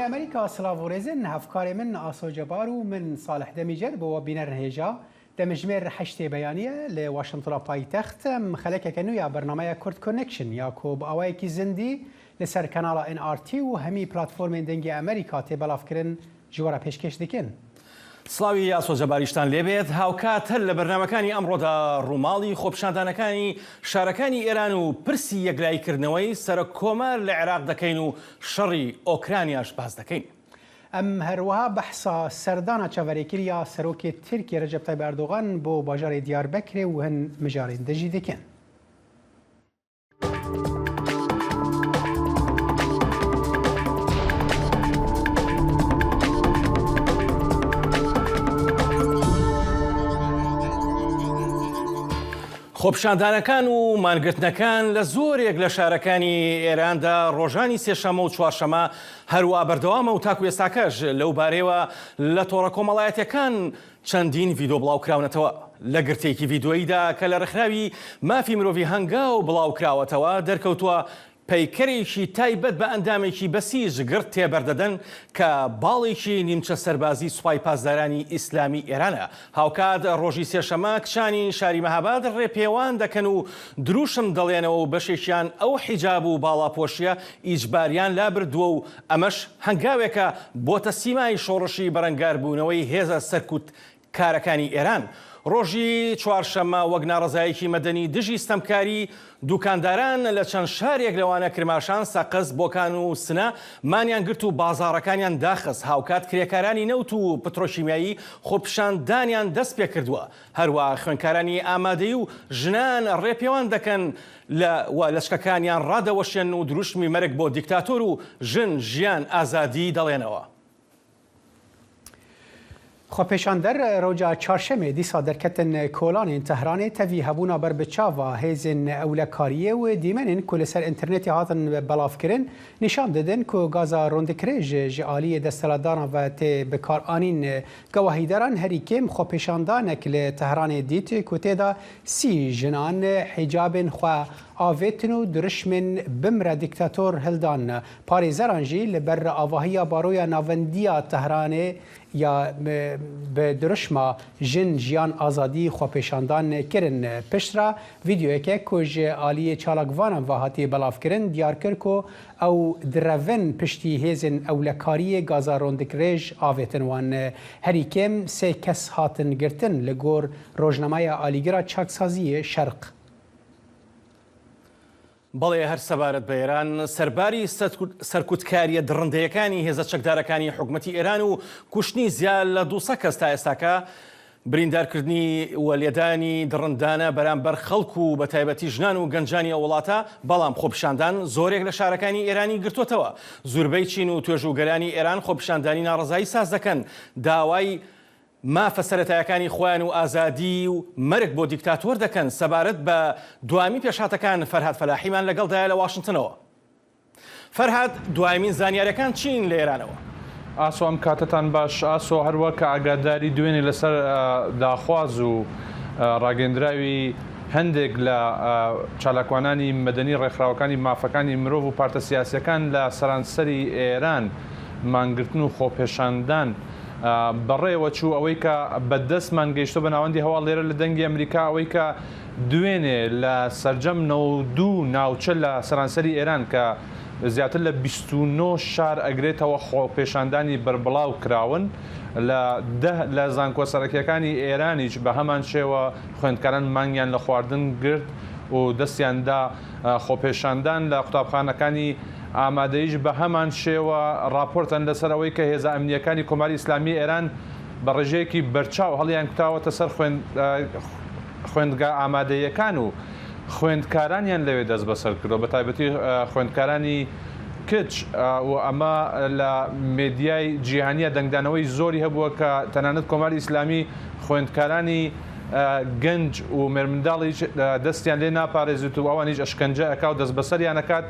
Amerîka silav û rêzin hevkarê min Aso Cebar û min Salih Demîcer bo we bînerin hêja. Demijimêr heştê beyanî ye li Washingtona paytext em xelekeke nû ya bernameya Kurd Connection ya ku bi awayekî zindî li ser kanala NRT û hemî platformên Dengê Amerîka tê belavkirin ji we re pêşkêş dikin. سڵاوی ئاسۆ جەباریشتان لێبێت، هاوکات هەر لە بەرنامەکانی ئەمڕۆدا ڕووماڵی خۆپیشاندانەکانی شارەکانی ئێران و پرسی یەکلاییکردنەوەی سەرۆک کۆمار لە عێراق دەکەین و شەڕی ئۆکرانیاش باس دەکەین. ئەم هەروەها بەحسا سەردانا چەڤەرێکری یا سەرۆکێ ترکیە رەجەب تەیب ئەردۆغان بۆ باژارێ دیاربەکرێ و هن مژارên dijî dikin. خۆپیشاندانەکان و مانگرتنەکان لە زۆرێک لە شارەکانی ئێراندا ڕۆژانی سێشەممە و چوارشەممە هەروا بەردەوامە و تاکو ئێستاکەش لەو بارەیەوە لە تۆڕە کۆمەڵایەتیەکان چەندین ڤیدۆ بڵاوکراونەتەوە. لە گرتەیەکی ڤیدۆییدا کە لە ڕێکخراوی مافی مرۆڤی هەنگاو بڵاوکراوەتەوە دەرکەوتووە پەیکەرێکی تایبەت بە ئەندامێکی بەسیج گڕ تێبەردەدەن کە باڵێکی نیمچە سەربازی سوپای پاسدارانی ئیسلامی ئێرانە. هاوکات ڕۆژی سێشەممە کچانی شاری مەهاباد ڕێپێوان دەکەن و دروشم دەڵێنەوە و بەشێکیان ئەو حیجاب و باڵاپۆشیە ئیجباریان لابردووە و ئەمەش هەنگاوێکە بۆتە سیمای شۆڕشی بەرەنگاربوونەوەی هێزە سەرکوتکارەکانی ئێران. ڕۆژی چوارشەممە وەک ناڕەزایەکی مەدەنی دژی ستەمکاری دوکانداران لە چەند شارێک لەوانە کرماشان، سەقز، بۆکان و سنە مانیان گرت و بازاڕەکانیان داخست، هاوکات کرێکارانی نەوت و پترۆشیمیایی خۆپیشاندانیان دەستپێکردووە، هەروەها خوێندکارانی ئامادەیی و ژنان ڕێپێوان دەکەن لە و لەچکەکانیان ڕادەوەشێنن و دروشمی مەرگ بۆ دیکتاتۆر و ژن، ژیان، ئازادی دەڵێنەوە. Xwepêşander roja çarşemê dîsa derketin kolanên Tehranê tevî hebûna ber bi çava hêzên ewlekariyê û dîmenên ku li ser înternetê hatin belavkirin nîşan didin ku gaza rondikirêj ji aliyê desthilatdaran ve tê bikaranîn. Gewahîderan herî kêm xwepêşandanek li Tehranê dît ku tê de 30 jinan hîcabên xwe avêtin û durişmên Bimre dîktator hildan. Parêzeran jî li ber avahiya Baroya Navendiya Tehranê ya bi durişma Jin Jiyan Azadî xwepêşandan kirin. Piştre vîdeoyeke ku ji aliyê çalakvanan ve hatiye belavkirin diyar kir ku ew direvin piştî hêzên ewlekariyê gaza rondikrêj avêtin wan. Herî kêm sê kes hatin girtin li gor rojnameya alîgira çaksaziyê Şerq. بەڵێ هەر سەبارەت بە ئێران، سەرباری سەرکوتکارییە دڕندەیەکانی هێزە چەکدارەکانی حکومەتی ئێران و کوشتنی زیاد لە 200 کەس تا ئێستاکە، بریندارکردنی و لێدانی دڕندانە بەرامبەر خەڵک و بەتایبەتی ژنان و گەنجانی ئەو وڵاتە، بەڵام خۆپیشاندان زۆرێک لە شارەکانی ئێرانی گرتۆتەوە. زوربەی چین و توێژ و گەلانی ئێران خۆپیشاندانی ناڕەزایی ساز دەکەن، داوای مافە سەرەتایەکانی خۆیان و ئازادی و مەرگ بۆ دیکتاتۆر دەکەن، سەبارەت بە دوایمین پێشهاتەکان فەرهاد فەلاحیمان لەگەڵدایە لە واشنتنەوە. فەرهاد دوایمین زانیاریەکان چین لە ئێرانەوە؟ ئاسۆ ئەم کاتەتان باش. ئاسۆ هەروەک کە ئاگاداری دوێنێ لەسەر داخواز و ڕاگەندراوی هەندێک لە چالاکوانانی مەدەنی ڕێکخراوەکانی مافەکانی مرۆڤ و پارتە سیاسیەکان لە سەرانسەری ئێران مانگرتن و خۆپێشاندان بەڕێوە چوو ئەوەی کە بە دەستمان گەیشتووە بە ناوەندی هەواڵ لێرە لە دەنگی ئەمریکا ئەوەی کە دوێنێ لە سەرجەم 92 ناوچە لە سەرانسەری ئێران کە زیاتر لە 29 شار ئەگرێتەوە خۆپێشاندانی بەربڵاو کراون لە دە لە زانکۆ سەرەکیەکانی ئێرانیش بە هەمان شێوە خوێندکاران مانگیان لە خواردن گرت و دەستیان دا خۆپێشاندان لە قوتابخانەکانی ئامادەییش بە هەمان شێوە ڕاپۆرتن لەسەر ئەوەی کە هێزە ئەمنییەکانی کۆماری ئیسلامیی ئێران بە ڕێژەیەکی بەرچاو هەڵیانکوتاوەتە سەر خوێندگا ئامادەییەکان و خوێندکارانیان لەوێ دەستبەسەر کردووە بە تایبەتی خوێندکارانی کچ و ئەمە لە مێدیای جیهانییە دەنگدانەوەی زۆری هەبووە کە تەنانەت کۆماری ئیسلامی خوێندکارانی گەنج و مێرمنداڵیش دەستیان لێ ناپارێزێت و ئەوانیش ئەشکەنجە ئەکا و دەستبەسەریان ئەکات.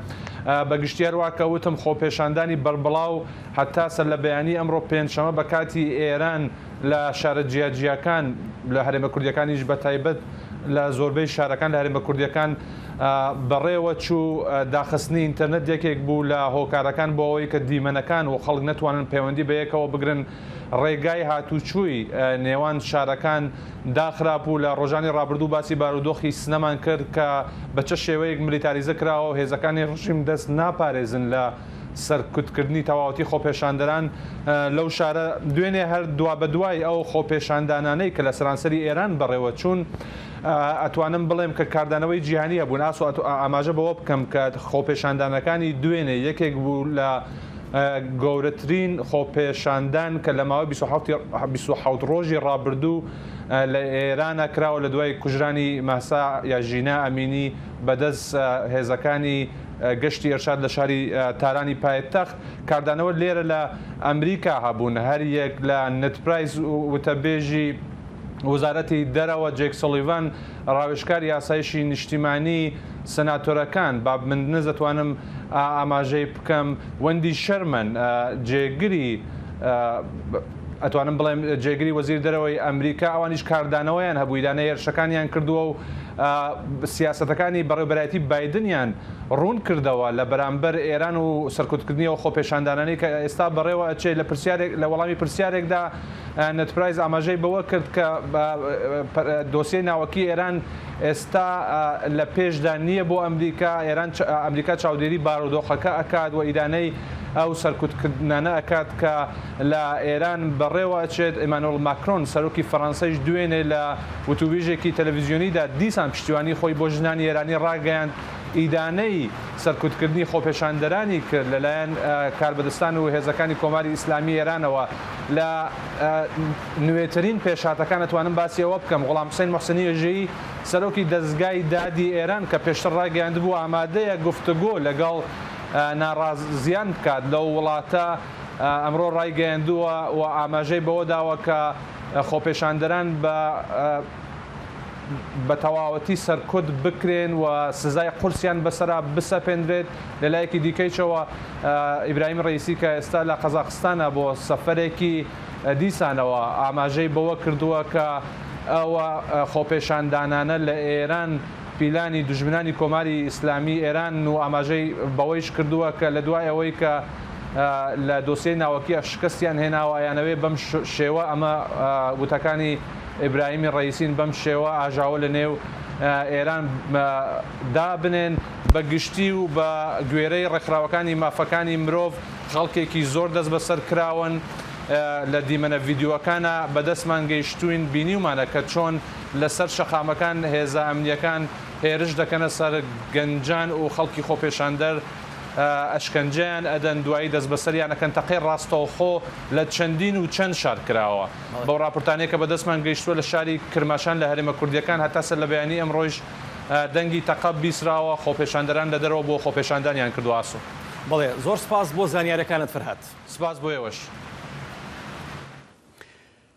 بە گشتی هەروا کە وتم خۆپێشاندانی بەربڵاو هەتا سەرلەبەیانی ئەمڕۆ پێنجشەمە بە کاتی ئێران لە شارە جیاجیاکان لە هەرێمە کوردیەکانیش بە تایبەت لە زۆربەی شارەکان لە هەرێمە کوردییەکان بەڕێوە چوو، داخستنی ئینتەرنێت یەکێک بوو لە هۆکارەکان بۆ ئەوەی کە دیمەنەکان و خەڵک نەتوانن پەیوەندی بە یەکەوە بگرن، ڕێگای هاتووچووی نێوان شارەکان داخرابوو، لە ڕۆژانی ڕابردوو باسی بارودۆخی سنەمان کرد کە بە چ شێوەیەک ملیتاریزە کراوە و هێزەکانی ڕژیم دەست ناپارێزن لە سەرکوتکردنی تەواوەتی خۆپێشاندەران لەو شارە. دوێنێ هەر دوابەدوای ئەو خۆپێشاندانانەی کە لە سەرانسەری ئێران بەڕێوە چوون، ئەتوانم بڵێم کە کاردانەوەی جیهانی هەبوون. ئاسۆ ئاماژە بەوە بکەم کە خۆپێشاندانەکانی دوێنێ یەکێک بوو لە گەورەترین خۆپێشاندان کە لە ماوەی 27 ڕۆژی ڕابردوو لە ئێرانە کراوە لە دوای کوژرانی مەهسا یا ژینا ئەمینی بەدەست هێزەکانی گەشتی ئێرشاد لە شاری تارانی پایتەخت. کاردانەوە لێرە لە ئەمریکا هەبوون، هەریەک لە نێد پرایس وتەبێژی وەزارەتی دەرەوە، جەیک سۆلیڤان ڕاوێژکاری ئاسایشی نیشتیمانی، سناتۆرەکان باب مندنز دەتوانم ئاماژەی بکەم، وەندی شەرمەن جێگری ئەتوانم بڵێم جێگری وەزیری دەرەوەی ئەمریکا، ئەوانیش کاردانەوەیان هەبوو، ئیدانەی هێرشەکانیان کردووە و سیاسەتەکانی بەڕێوەبەرایەتی بایدنیان ڕوون کردەوە لە بەرامبەر ئێران و سەرکوتکردنی ئەو خۆپێشاندانانەی کە ئێستا بەڕێوە ئەچێ. لە پرسیارێک لە وەڵامی پرسیارێکدا نێد پرایس ئاماژەی بەوە کرد کە دۆسیەی ناوەکی ئێران ئێستا لە پێشدا نییە بۆ ئەمریکا، ئێران ئەمریکا چاودێری بارودۆخەکە ئەکات و ئیدانەی ئەو سەرکوتکردنانە ئەکات کە لە ئێران بەڕێوە ئەچێت. ئیمانۆڵ ماکرۆن سەرۆکی فەرەنسەیش دوێنێ لە وتووێژێکی تەلەڤیزیۆنیدا دیسان پشتیوانی خۆی بۆ ژنانی ئێرانی ڕاگەیاند، ئیدانەی سەرکوتکردنی خۆپێشاندەرانی کرد لەلایەن کاربەدەستان و هێزەکانی کۆماری ئیسلامی ئێرانەوە. لە نوێترین پێشهاتەکان ئەتوانم باسی ئەوە بکەم غوڵام حوسەین موحسنی ئێژەیی سەرۆکی دەزگای دادی ئێران کە پێشتر ڕایگەیاندبوو ئامادەیە گفتوگۆ لەگەڵ ناڕازیان بکات لەو وڵاتە ئەمڕۆ ڕایگەیاندووە و ئاماژەی بەوە داوە کە خۆپێشاندەران بە بە تەواوەتی سەرکوت بکرێن و سزای قورسیان بەسەرا بسەپێندرێت. لە لایەکی دیکەیشەوە ئیبراهیم ڕەئیسی کە ئێستا لە قەزاقستانە بۆ سەفەرێکی دیسانەوە ئاماژەی بەوە کردووە کە ئەوە خۆپێشاندانانە لە ئێران پیلانی دوژمنانی کۆماری ئیسلامی ئێرانن و ئاماژەی بەوەیش کردووە کە لە دوای ئەوەی کە لە دۆسیەی ناوەکییە شکستیان هێناوە ئەیانەوێ بەم شێوە ئەمە وتەکانی ئیبراهیمی ڕەئیسین بەم شێوە ئاژاوە لە نێو ئێران دابنێن. بە گشتی و بە گوێرەی ڕێکخراوەکانی مافەکانی مرۆڤ خەڵکێکی زۆر دەستبەسەر کراون. لە دیمەنە ڤیدیۆکانا بە دەستمان گەیشتووین بینیومانە کە چۆن لە سەر شەقامەکان هێزە ئەمنییەکان هێرش دەکەنە سەر گەنجان و خەڵکی خۆپێشاندەر ئەشکەنجەیان ئەدەن دوایی دەستبەسەریان ئەکەن تەقەی ڕاستەوخۆ لە چەندین و چەند شار کراوە. بەو ڕاپۆرتانەی کە بەدەستمان گەیشتووە لە شاری کرماشان لە هەرێمە کوردییەکان هەتا سەرلەبەیانی ئەمڕۆیش دەنگی تەقە بیسراوە، خۆپێشاندەران لە دەرەوە بۆ خۆپێشاندانیان کردووە. ئاسۆ. بەڵێ زۆر سپاس بۆ زانیارەکانت فەرهاد. سپاس بۆ ئێوەش.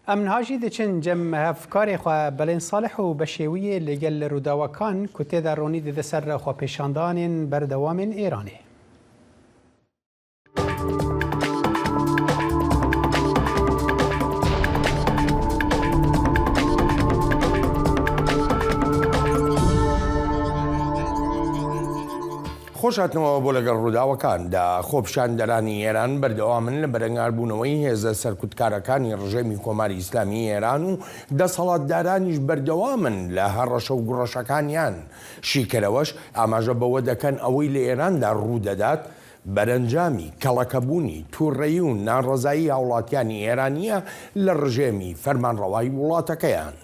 ئەم نها ژی دچن جەم هەڤکارێ خوە بەلێن ساڵح و بەشێویێ لەگەل رûداوەکان ku tê de ronî dide ser xwepêşandanên berdewamên Êranê. خۆش هاتنەوە بۆ لەگەڵ ڕووداوەکاندا، خۆپیشاندەرانی ئێران بەردەوامن لە بەرەنگاربوونەوەی هێزە سەرکوتکارەکانی ڕژێمی کۆماری ئیسلامیی ئێران و دەسەڵاتدارانیش بەردەوامن لە هەڕەشە و گوڕەشەکانیان، شیکەرەوەش ئاماژە بەوە دەکەن ئەوەی لە ئێراندا ڕوودەدات بەرەنجامی کەڵەکەبوونی تووڕەیی و ناڕەزایی هاوڵاتیانی ئێرانییە لە ڕژێمی فەرمانڕەوای وڵاتەکەیان.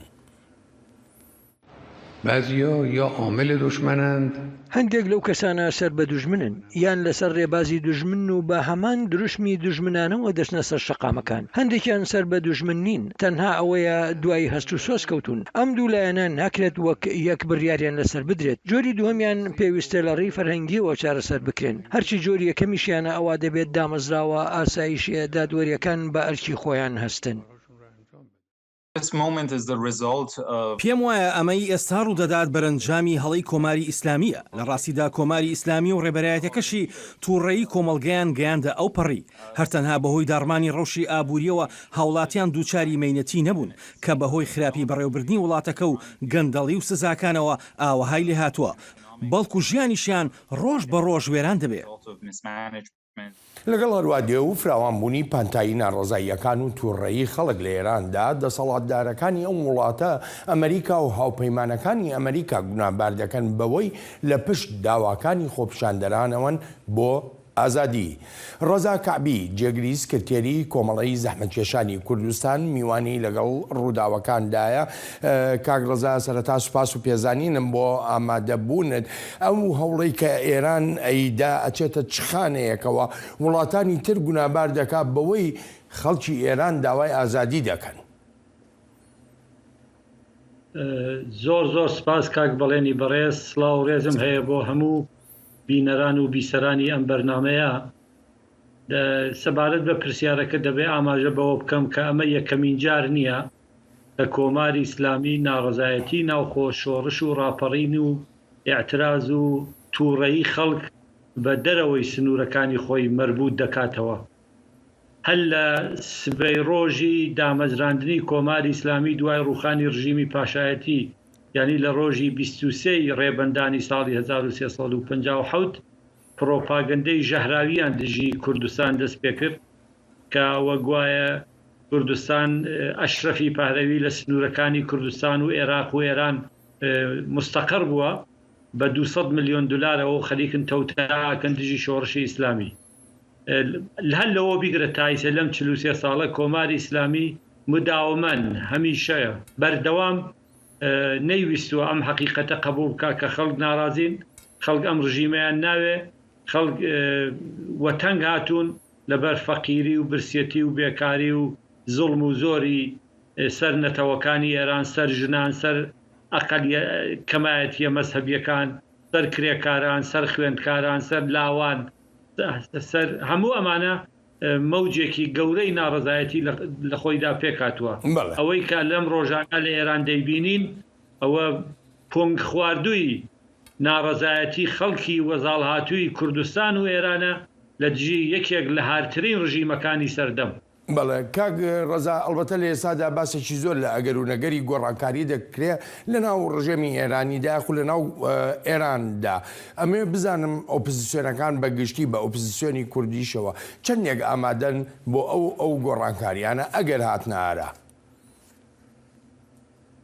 بعضیا یا عامل دشمنند. هەندێک لەو کەسانە سەر بە دوژمنن، یان لەسەر رێبازی دوژمنن و بە هەمان دروشمی دوژمنانەوە دەچنە سەر شەقامەکان، هەندێکیان سەر بە دوژمن نین، تەنها ئەوەیە دوای هەست و سۆز کەوتوون. ئەم دوو لایەنە ناکرێت وەک یەک بڕیاریان لەسەر بدرێت. جۆری دووەمیان پێویستە لە رێی فەرهەنگییەوە چارەسەر بکرێن. هەرچی جۆری یەکەمیشیانە ئەوا دەبێت دامەزراوە ئاسایشییە دادوەرییەکان بە ئەرکی خۆیان هەستن. پێم وایە ئەمەی ئێستا ڕوودەدات بەرەنجامی هەڵەی کۆماری ئیسلامییە. لە ڕاستیدا کۆماری ئیسلامی و ڕێبەرایەتیەکەشی تووڕەیی کۆمەڵگەیان گەیاندە ئەوپەڕی. هەر تەنها بەهۆی داڕمانی ڕەوشی ئابوورییەوە هاوڵاتیان دووچاری مەینەتی نەبوون کە بەهۆی خراپی بەڕێوەبردنی وڵاتەکە و گەندەڵی و سزاکانەوە ئاوەهای لێهاتووە، بەڵکو ژیانیشیان ڕۆژ بە ڕۆژ وێران دەبێ. لەگەڵ هەروادێ و فراوانبوونی پانتایی ناڕەزاییەکان و تووڕەیی خەڵک لە ئێراندا، دەسەڵاتدارەکانی ئەم وڵاتە ئەمەریکا و هاوپەیمانەکانی ئەمەریکا گوناهبار دەکەن بەوەی لە پشت داواکانی خۆپیشاندەرانەوەن بۆ ئازادی. ڕەزا کەعبی، جێگری سکرتێری کۆمەڵەی زەحمەتکێشانی کوردستان میوانی لەگەڵ ڕووداوەکاندایە. کاک ڕەزا سەرەتا سوپاس و پێزانینم بۆ ئامادەبوونت. ئەو هەوڵەی کە ئێران ئەیدا ئەچێتە چ خانەیەکەوە؟ وڵاتانی تر گونابار دەکا بەوەی خەڵکی ئێران داوای ئازادی دەکەن. زۆر زۆر سپاس کاک بەڵێنی بەڕێز، سڵاو و ڕێزم هەیە بۆ هەموو بینەران و بیسەرانی ئەم بەرنامەیە. سەبارەت بە پرسیارەکە دەبێ ئاماژە بەوە بکەم کە ئەمە یەکەمین جار نییە کە کۆماری ئیسلامی ناڕەزایەتی ناوخۆ، شۆڕش و ڕاپەڕین و ئیعتراز و تووڕەیی خەڵک بە دەرەوەی سنوورەکانی خۆی مەربووت دەکاتەوە. هەر لە سبەی ڕۆژی دامەزراندنی کۆماری ئیسلامی دوای ڕووخانی ڕژیمی پاشایەتی یانی لە ڕۆژی 23 ی ڕێبەندانی ساڵی 1357 پڕۆپاگەندەی ژەهراویان دژی کوردستان دەست پێکرد کە ئەوە گوایە کوردستان ئەشرەفی پەهلەوی لە سنوورەکانی کوردستان و ئێراق و ئێران مستەقەڕ بووە بە 200 ملیۆن دولارەوە خەریکن تەوتە ئەکەن دژی شۆڕشی ئیسلامی. هەر لەوە بیگرە تا ئیسە لەم 43 ساڵە کۆماری ئیسلامی مداومەن هەمیشە بەردەوام نەیویستووە ئەم حەقیقەتە قەبووڵ بکا کە خەڵک ناڕازین، خەڵک ئەم ڕژیمەیان ناوێ، خەڵک وەتەنگ هاتوون لەبەر فەقیری و برسیەتی و بێکاری و زوڵم و زۆری سەر نەتەوەکانی ئێران، سەر ژنان، سەر ئەقەلیە کەمایەتیە مەزهەبیەکان، سەر کرێکاران، سەر خوێندکاران، سەر لاوان، سەر هەموو ئەمانە مەوجێکی گەورەی ناڕەزایەتی لە خۆیدا پێکهاتووە. ئەوەی کە لەم ڕۆژانە لە ئێران دەیبینین ئەوە پونگ خواردووی ناڕەزایەتی خەڵکی وەزاڵهاتووی کوردستان و ئێرانە لە دژی یەکێک لە هارترین ڕژیمەکانی سەردەم. بەڵێ کاک ڕەزا، ئەڵبەتە لە ئێستادا باسێکی زۆر لە ئەگەر و نەگەری گۆڕانکاری دەکرێ لە ناو ڕژێمی ئێرانیدا یاخود لە ناو ئێراندا. ئەمەوێ بزانم ئۆپزسیۆنەکان بە گشتی بە ئۆپزسیۆنی کوردیشەوە چەندێک ئامادەن بۆ ئەو ئەو گۆڕانکاریانە ئەگەر هاتنە ئارا؟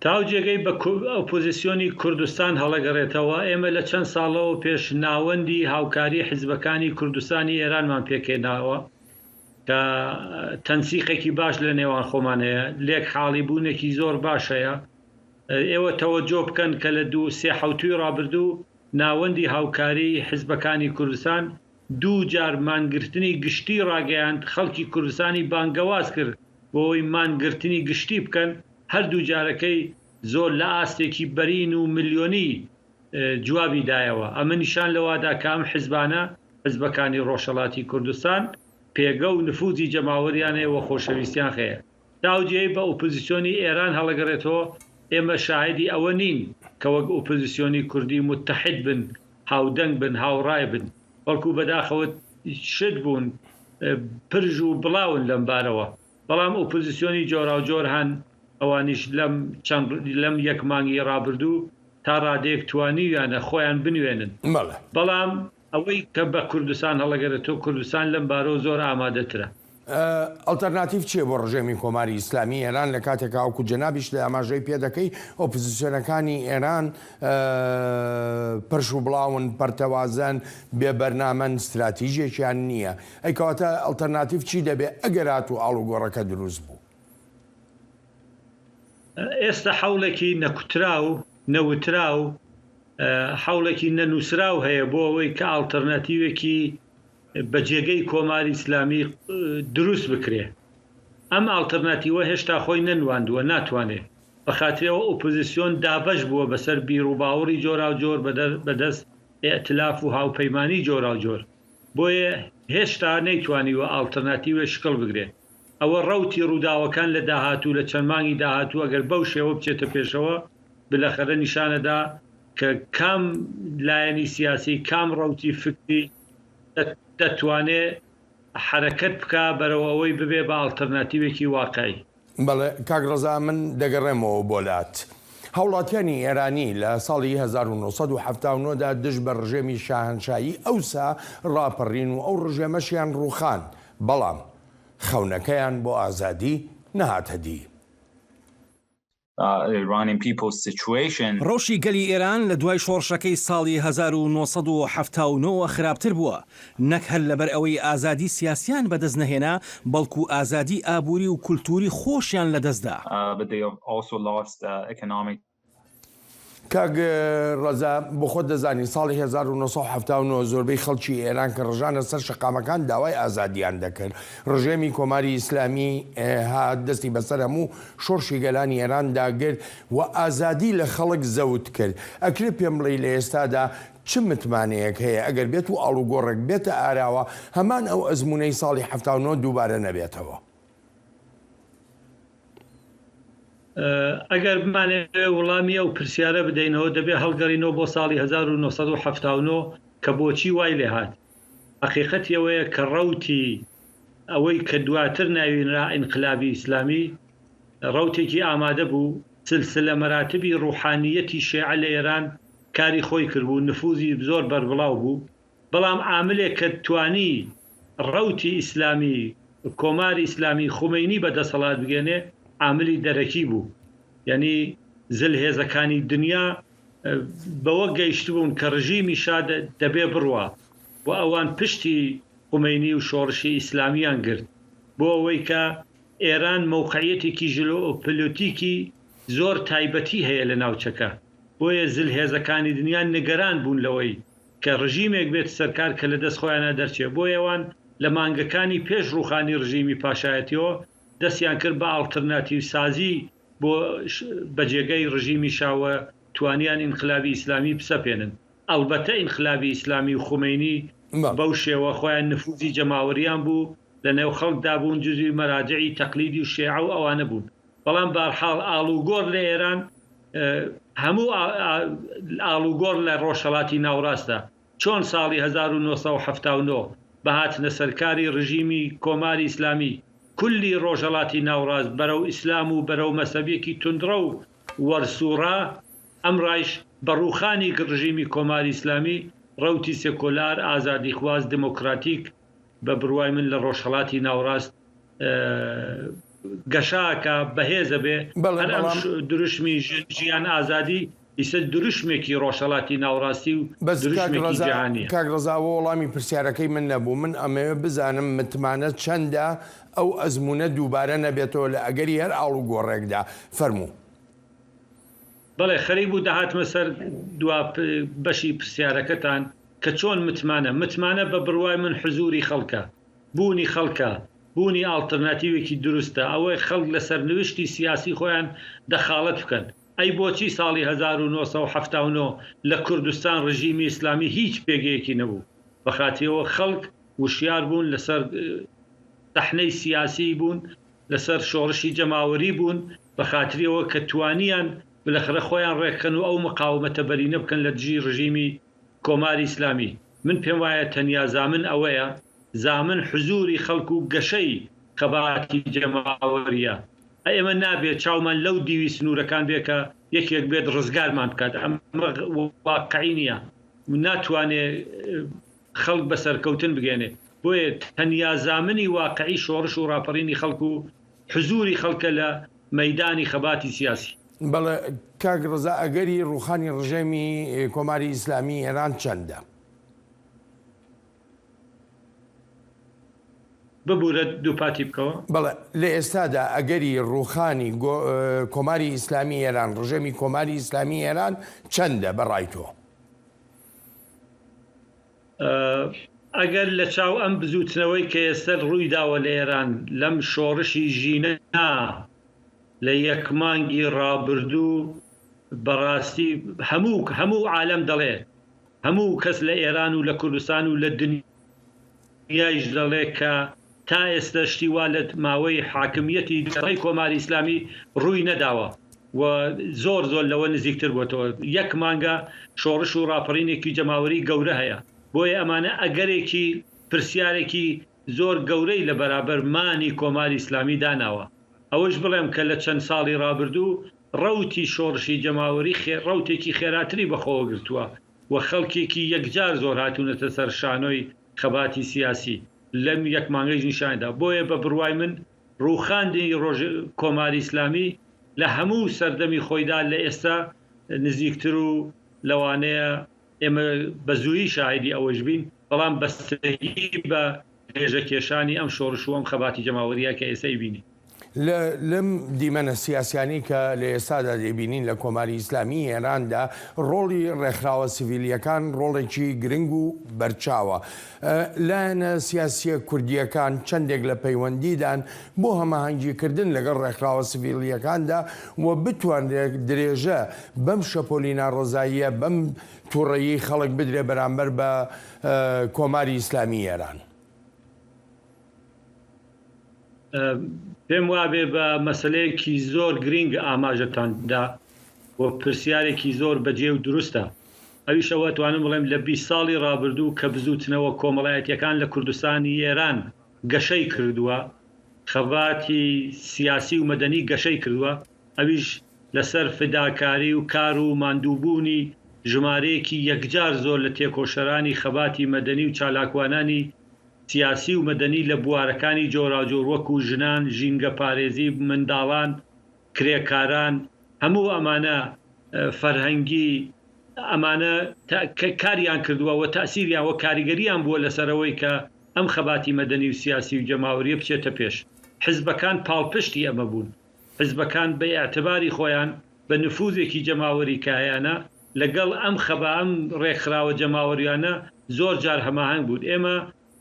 تاو جێگەی بە ئۆپۆزیسیۆنی کوردستان هەڵەگەڕێتەوە، ئێمە لە چەند ساڵەوە پێش ناوەندی هاوکاری حیزبەکانی کوردستانی ئێرانمان پێکهێناوە کە تەنسیقێکی باش لە نێوان خۆمان هەیە، لێک حاڵی بوونێکی زۆر باش هەیە. ئێوە تەوەجۆ بکەن کە لە دوو سێ حەوتووی ڕابردوو ناوەندی هاوکاریی حیزبەکانی کوردستان دوو جار مانگرتنی گشتی ڕاگەیاند، خەڵکی کوردستانی بانگەواز کرد بۆ ئەوەی مانگرتنی گشتی بکەن، هەر دوو جارەکەی زۆر لە ئاستێکی بەرین و ملیۆنی جوابی دایەوە. ئەمە نیشان لەوادا کە ئەم حیزبانە، حیزبەکانی ڕۆژهەڵاتی کوردستان، پێگە و نفوزی جەماوەریان هەیە و خۆشەویستیان هەیە. تا ئەو جێیەی بە ئۆپۆزیسیۆنی ئێران هەڵەگەڕێتەوە، ئێمە شاهیدی ئەوە نین کە وەک ئۆپۆزیسیۆنی کوردی متحد بن، هاودەنگ بن، هاوڕای بن، بەڵکو بەداخەوە شت بوون، پرژ و بڵاون لەم بارەوە. بەڵام ئۆپۆزیسیۆنی جۆراوجۆر هەن، ئەوانیش لەم چەند لەم یەک مانگی ڕابردوو تا ڕادەیەک توانیویانە خۆیان بنوێنن. بەڵام ئەوەی کە بە کوردستان هەڵەگەرێتەوە، کوردستان لەم بارەوە زۆر ئامادەترە. ئەڵتەرناتیڤ چییە بۆ ڕژێمی کۆماری ئیسلامی ئێران لە کاتێکا وەکو جەنابیشت ئاماژەی پێ دەکەی ئۆپزسیۆنەکانی ئێران پرش و بڵاون، پەرتەوازەن، بێ بەرنامەن، ستراتیژێکیان نییە. ئەی کەواتە ئەڵتەرناتیڤ چی دەبێ ئەگەر هاتوو ئاڵوگۆڕەکە دروست بوو؟ ئێستا حەوڵێکی نەکوتراو، نەوتراو، حەوڵێکی نەنووسراو هەیە بۆ ئەوەی کە ئاڵتەرناتیوێکی بە جێگەی کۆماری ئیسلامی دروست بکرێ. ئەم ئاڵتەرناتیوە هێشتا خۆی نەنواندووە، ناتوانێ. بە خاتری ئەوە ئۆپۆزیسیۆن دابەش بووە بەسەر بیروباوەڕی جۆراوجۆر بە دەست ئیئتلاف و هاوپەیمانی جۆراوجۆر. بۆیە هێشتا نەیتوانیوە ئاڵتەرناتیوێ شکڵ بگرێ. ئەوە ڕەوتی ڕووداوەکان لە داهاتوو لە چەند مانگی داهاتوو ئەگەر بەو شێوە بچێتە پێشەوە بلەخەرە نیشانەدا کە کام لایەنی سیاسی کام ڕەوتی فکری دەتوانێ حەرەکەت بکا بەرەو ئەوەی ببێ بە ئاڵترناتیوێکی واقعی. بەڵێ کاک ڕەزا من دەگەڕێمەوە بۆ لات. هاوڵاتیانی ئێرانی لە ساڵی 1979 دا دژ بە ڕژێمی شاهەنشایی ئەوسا ڕاپەڕین و ئەو ڕژێمەشیان ڕووخاند، بەڵام خەونەکەیان بۆ ئازادی نەهاتە دی. ڕەوشی گەلی ئێران لە دوای شۆڕشەکەی ساڵی 1979 وە خراپتر بووە، نەک هەر لەبەر ئەوەی ئازادی سیاسیان بەدەست نەهێنا، بەڵکو ئازادی ئابووری و کولتووری خۆشیان لەدەستدا. کاک ڕەزا بۆ خۆت دەزانی ساڵی 1979 زۆربەی خەڵکی ئێران کە ڕژانە سەر شەقامەکان داوای ئازادیان دەکرد ڕژێمی کۆماری ئیسلامی هات دەستی بەسەر هەموو شۆڕشی گەلانی ئێران داگرت و ئازادی لە خەڵک زەوت کرد ئەکرێ پێم بڵێی لە ئێستادا چ متمانەیەک هەیە ئەگەر بێت و ئاڵوگۆڕێک بێتە ئاراوە هەمان ئەو ئەزموونەی ساڵی 79 دووبارە نەبێتەوە؟ ئەگەر بمانەوێ وڵامی ئەو پرسیارە بدەینەوە دەبێ هەڵگەڕینەوە بۆ ساڵی 1979 کە بۆچی وای لێهات. حەقیقەتی ئەوەیە کە ڕەوتی ئەوەی کە دواتر ناوی نرا ئینقلابی ئیسلامی ڕەوتێکی ئامادە بوو، سلسلە مەراتبی ڕوحانییەتی شێعە لە ئێران کاری خۆی کردبوو، نفوزی زۆر بەربڵاو بوو، بەڵام عاملێک کە توانی ڕەوتی ئیسلامی، کۆماری ئیسلامی، خومەینی بە دەسەڵات بگەێنێ، عاملی دەرەکی بوو. یانی زلهێزەکانی دنیا بەوە گەیشتبوون کە ڕژیمی شا دەبێ بڕوا و ئەوان پشتی خومەینی و شۆڕشی ئیسلامیان گرت بۆ ئەوەی کە ئێران مەوقعیەتێکی ژلۆپلۆتیکی زۆر تایبەتی هەیە لە ناوچەکە بۆیە زلهێزەکانی دنیا نگەران بوون لەوەی کە ڕژیمێک بێتە سەر کار کە لە دەست خۆیانا دەرچێ بۆیە ئەوان لە مانگەکانی پێش ڕووخانی ڕژیمی پاشایەتیەوە دەستیان کرد بە ئاڵترناتیو سازی بۆ بە جێگەی ڕژیمی شا و توانیان ئینقلابی ئیسلامی بسەپێنن. ئەڵبەتە ئینقلابی ئیسلامی و خومەینی بەو شێوە خۆیان نفوزی جەماوەریان بوو، لە نێو خەڵکدا بوون، جزوی مەراجعی تەقلیدی و شێعە و ئەوانە بوون. بەڵام بارحاڵ ئاڵوگۆڕ لە ئێران هەموو ئاڵوگۆڕ لە ڕۆژهەڵاتی ناوڕاستە. چۆن ساڵی 1979 بە هاتنە سەرکاری ڕژیمی کۆماری ئیسلامی کولی ڕۆژهەڵاتی ناوڕاست بەرەو ئیسلام و بەرەو مەزهەبیەکی توندڕەو وەرسوڕا، ئەمڕایش بە ڕووخانی ڕژیمی کۆماری ئیسلامی ڕەوتی سێکۆلار، ئازادیخواز، دمۆکراتیک بە بڕوای من لە ڕۆژهەڵاتی ناوڕاست گەشە ئەکا، بەهێز ئەبێ. بەڵێ هەر ئەم بەڵام. دروشمی ژن ژیان ئازادی ئیسە دروشمێکی ڕۆژهەڵاتی ناوڕاستی و بەس کاک دروشمێکی ڕەزا جیهانیە. کاک ڕەزا ئەوە وەڵامی پرسیارەکەی من نەبوو من ئەمەوێ بزانم متمانە چەندە ئەو ئەزموونە دووبارە نەبێتەوە لە ئەگەری هەر ئاڵوگۆڕێکدا فەرموو. بەڵێ خەریک بوو دەهاتمە سەر دوا بەشی پرسیارەکەتان کە چۆن متمانە متمانە بە بڕوای من حزوری خەڵکە بوونی خەڵکە بوونی ئاڵترناتیوێکی دروستە ئەوەی خەڵک لە سەرنوشتی سیاسی خۆیان دەخاڵەت بکەن ئەی بۆچی ساڵی 1979 لە کوردستان ڕژیمی ئیسلامی هیچ پێگەیەکی نەبوو بەخاتیەوە خەڵک وشیار بوون لەسەر سەحنەی سیاسی بوون لەسەر شۆڕشی جەماوەری بوون بەخاتری ئەوە کە توانیان بلەخرە خۆیان ڕێکخەن و ئەو مقاومەتە بەرینە بکەن لە دژی ڕژیمی کۆماری ئیسلامی. من پێم وایە تەنیا زامن ئەوەیە، زامن حزووری خەڵک و گەشەی خەباتی جەماوەرییە. ئێمە نابێ چاومان لەو دیوی سنوورەکان بێ کە یەکێک بێت ڕزگارمان بکات. ئەمە واقعی نییە و ناتوانێ خەڵک بە سەرکەوتن بگەێنێ. بۆیە تەنیا زامنی واقعی شۆڕش و ڕاپەڕینی خەڵک و حزووری خەڵکە لە مەیدانی خەباتی سیاسی. بەڵێ کاک ڕەزا ئەگەری ڕووخانی ڕژێمی کۆماری ئیسلامی ئێران چەندە؟ ببورە دووپاتی بکەوە. بەڵێ لە ئێستادا ئەگەری ڕووخانی کۆماری ئیسلامی ئێران ڕژێمی کۆماری ئیسلامی ئێران چەندە بە ڕای تۆ؟ ئەگەر لە چاو ئەم بزووتنەوەی کە ئێستە ڕووی داوە لە ئێران لەم شۆڕشی ژینا لە یەک مانگی ڕابردوو بەڕاستی هەموو هەموو عالەم دەڵێ هەموو کەس لە ئێران و لە کوردستان و لە دنیایش دەڵێ کە. تا ئێستە شتی وا لە ماوەی حاکمییەتی دوای کۆماری ئیسلامی ڕووی نەداوە و زۆر زۆر لەوە نزیکتر بۆتەوە. یەک مانگە شۆڕش و ڕاپەڕینێکی جەماوەری گەورە هەیە. بۆیە ئەمانە ئەگەرێکی پرسیارێکی زۆر گەورەی لە بەرابەر مانی کۆماری ئیسلامی داناوە. ئەوەیش بڵێم کە لە چەند ساڵی ڕابردوو ڕەوتی شۆڕشی جەماوەری ڕەوتێکی خێراتری بەخۆوە گرتووە و خەڵکێکی یەکجار زۆر هاتوونەتە سەر شانۆی خەباتی سیاسی لەم یەک مانگەیش نیشانی دا. بۆیە بە بڕوای من ڕووخاندنی ڕۆژ کۆماری ئیسلامی لە هەموو سەردەمی خۆیدا لە ئێستا نزیکتر و لەوانەیە ئێمە بە زوویی شاهیدی ئەوەیش بین، بەڵام بەستگی بە درێژەکێشانی ئەم شۆڕش و ئەم خەباتی جەماوەرییە کە ئێستا ئەیبینین. لە لەم دیمەنە سیاسیانەی کە لە ئێستادا دەیبینین لە کۆماری ئیسلامیی ئێراندا ڕۆڵی ڕێکخراوە سیڤیلییەکان ڕۆڵێکی گرنگ و بەرچاوە. لایەنە سیاسییە کوردییەکان چەندێک لە پەیوەندیدان بۆ هەماهەنگیکردن لەگەڵ ڕێکخراوە سیڤیلییەکاندا و بتوانرێت درێژە بەم شەپۆلی ناڕەزاییە، بەم توڕەیی خەڵک بدرێت بەرامبەر بە کۆماری ئیسلامیی ئێران؟ پێم وابێ بە مەسەلەیەکی زۆر گرینگ ئاماژەتان دا و پرسیارێکی زۆر بەجێ و دروستە. ئەویش ئەوە ئەتوانم بڵێم لە 20 ساڵی ڕابردوو کە بزووتنەوە کۆمەڵایەتییەکان لە کوردستانی ئێران گەشەی کردووە، خەباتی سیاسی و مەدەنی گەشەی کردووە، ئەویش لەسەر فیداکاری و کار و ماندووبوونی ژمارەیەکی یەکجار زۆر لە تێکۆشەرانی خەباتی مەدەنی و چالاکوانانی سیاسی و مەدەنی لە بوارەکانی جۆراوجۆر وەکوو ژنان، ژینگەپارێزی، منداڵان، کرێکاران، هەموو ئەمانە فەرهەنگی ئەمانە کاریان کردووە و تەئسیریان و کاریگەریان بووە لەسەر ئەوەی کە ئەم خەباتی مەدەنی و سیاسی و جەماوەرییە بچێتە پێش. حزبەکان پاڵپشتی ئەمە بوون. حزبەکان بە ئیعتباری خۆیان، بە نفوزێکی جەماوەری کە هەیانە، لەگەڵ ئەم خەبا ئەم ڕێکخراوە جەماوەریانە زۆر جار هەماهەنگ بوون. ئێمە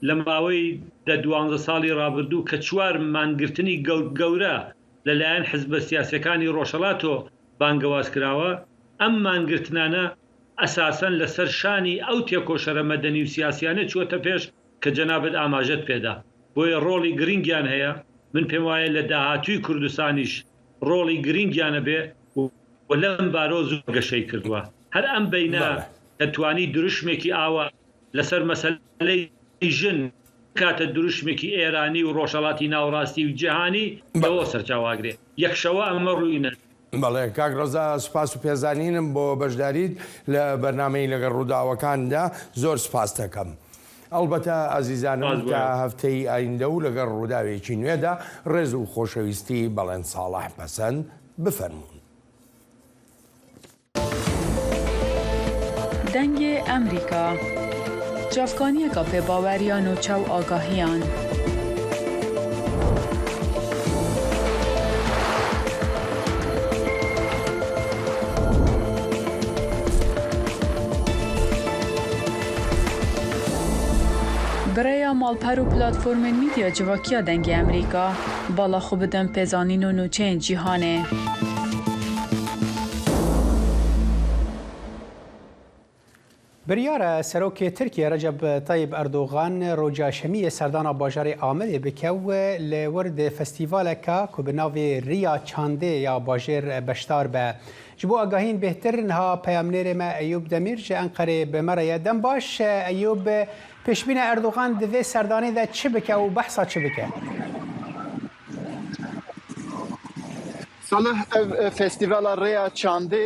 لە ماوەی دە دوانزە ساڵی ڕابردوو کە چوار مانگرتنی گەورە لە لایەن حزبە سیاسیەکانی ڕۆژهەڵاتەوە بانگەواز کراوە، ئەم مانگرتنانە ئەساسەن لە سەر شانی ئەو تێکۆشەرە مەدەنی و سیاسیانە چووەتە پێش کە جەنابت ئاماژەت پێدا. بۆیە ڕۆڵی گرنگیان هەیە، من پێم وایە لە داهاتووی کوردستانیش ڕۆڵی گرنگیان ئەبێ و لەم بارەوە زۆر گەشەی کردووە. هەر ئەم بەینە کە توانی دروشمێکی ئاوا لەسەر مەسەلەی ژن بکاتە دروشمێکی ئێرانی و ڕۆژهەڵاتی ناوەڕاستی و جیهانی لەوەوە سەرچاوە ئەگرێ. یەک شەوە ئەمە ڕووی نەدا. بەڵێ کاک ڕەزا سوپاس و پێزانینم بۆ بەشداریت لە بەرنامەی لەگەڵ ڕووداوەکاندا زۆر سوپاست دەکەم. ئەڵبەتە ئازیزانم تا هەفتەی ئایندە و لەگەڵ ڕووداوێکی نوێدا ڕێز و خۆشەویستی بەڵێن ساڵح پەسەند بفەرموون. دەنگێ ئەمریکا، چاڤکانیەکا پێباوەر یا نوچە و ئاگاهیان. Bi rêya malper û platformên mîdya civakî ya Dengê Amerîka, bala xwe bidin pêzanîn û nûçeyên cîhanê. Biryar e Serokê Tirkiyê Recep Tayyip Erdogan roja Şemiyê serdana bajarê Amedê bike û li wir di festîvaleke ku bi navê Riya Çandê ya bajêr beşdar be. Ji bo agahiyên bêhtir niha peyamnêrê me Eyûb Demîr ji Enqerê bi me re ye. Dem baş Eyûb, pêşbîna Erdogan di vê serdanê de çi bike û behsa çi bike? Salih ev festîvala Rêya Çandê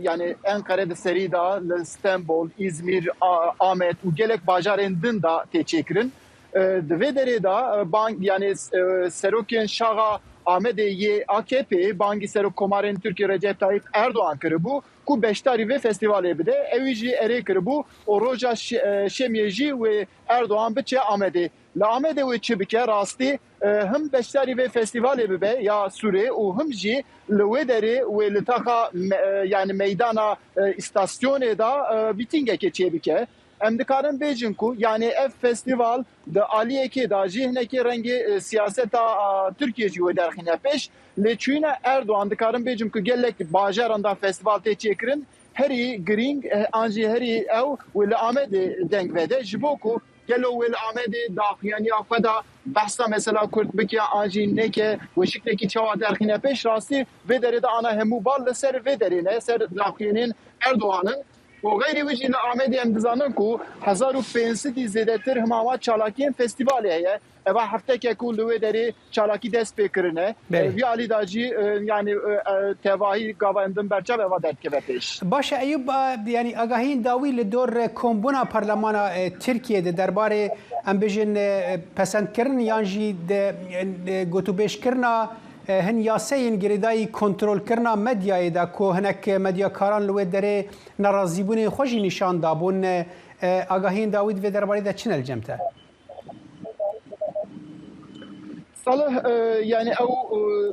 yanî Enqere di serî de li Stenbol, Îzmîr, Amed û gelek bajarên din de tê çêkirin. Di vê derê de bang yanî serokên şaxa Amedê yê AKP'ê bangî Serokkomarên Tirkiyê Recep Tayyip Erdogan kiribû ku beşdarî vê festîvalê bide. Ewî jî erê kiribû û roja şemiyê jî wê Erdogan biçe Amedê. Li Amedê wê çi bike? Rastî him beşdarî vê festîvalê bibe ya Sûrê û him jî li wê derê wê li taxa yanî meydana îstasyonê de mîtîngekê çêbike. Em dikarin bêjin ku yanî ev festîval di aliyekê de jî hinekî rengê siyaseta Tirkiyê jî wê derxîne pêş. Lê çûyîna Erdogan dikarin bêjim ku gelek bajaran de festîval tê çêkirin. Herî girîng an jî herî ew wê li Amedê deng vede ji bo ku. Gelo wê li Amedê daxuyaniya xwe de behsa mesela Kurd bike an jî neke wê şiklekî çawa derxîne pêş? Rastî vê derê de ana hemû bal li ser vê derê ne, ser daxuyaniyên Erdogan in. Û xeyrî wî jî li Amedê em dizanin ku 1500 î zêdetir hima wan çalakiyên festîvalê heye. Eva hefteke ku li wê derê çalakî dest pê kirine. Vî alî de jî yanî tevahî gava em din berçav eva derdikeve pêş. Baş e Eyûb, yanî agahiyên dawî li dor kombûna parlemana Tirkiyê di derbarê em bêjin pesendkirin yan jî di gotûbêjkirina hin yaseyên girêdayî kontrolkirina medyayê de ku hinek medyakaran li wê derê nerazîbûnên xwe jî nîşan dabûn, agahiyên dawî di vê derbarê de çi ne li cem te? Salih yanî ew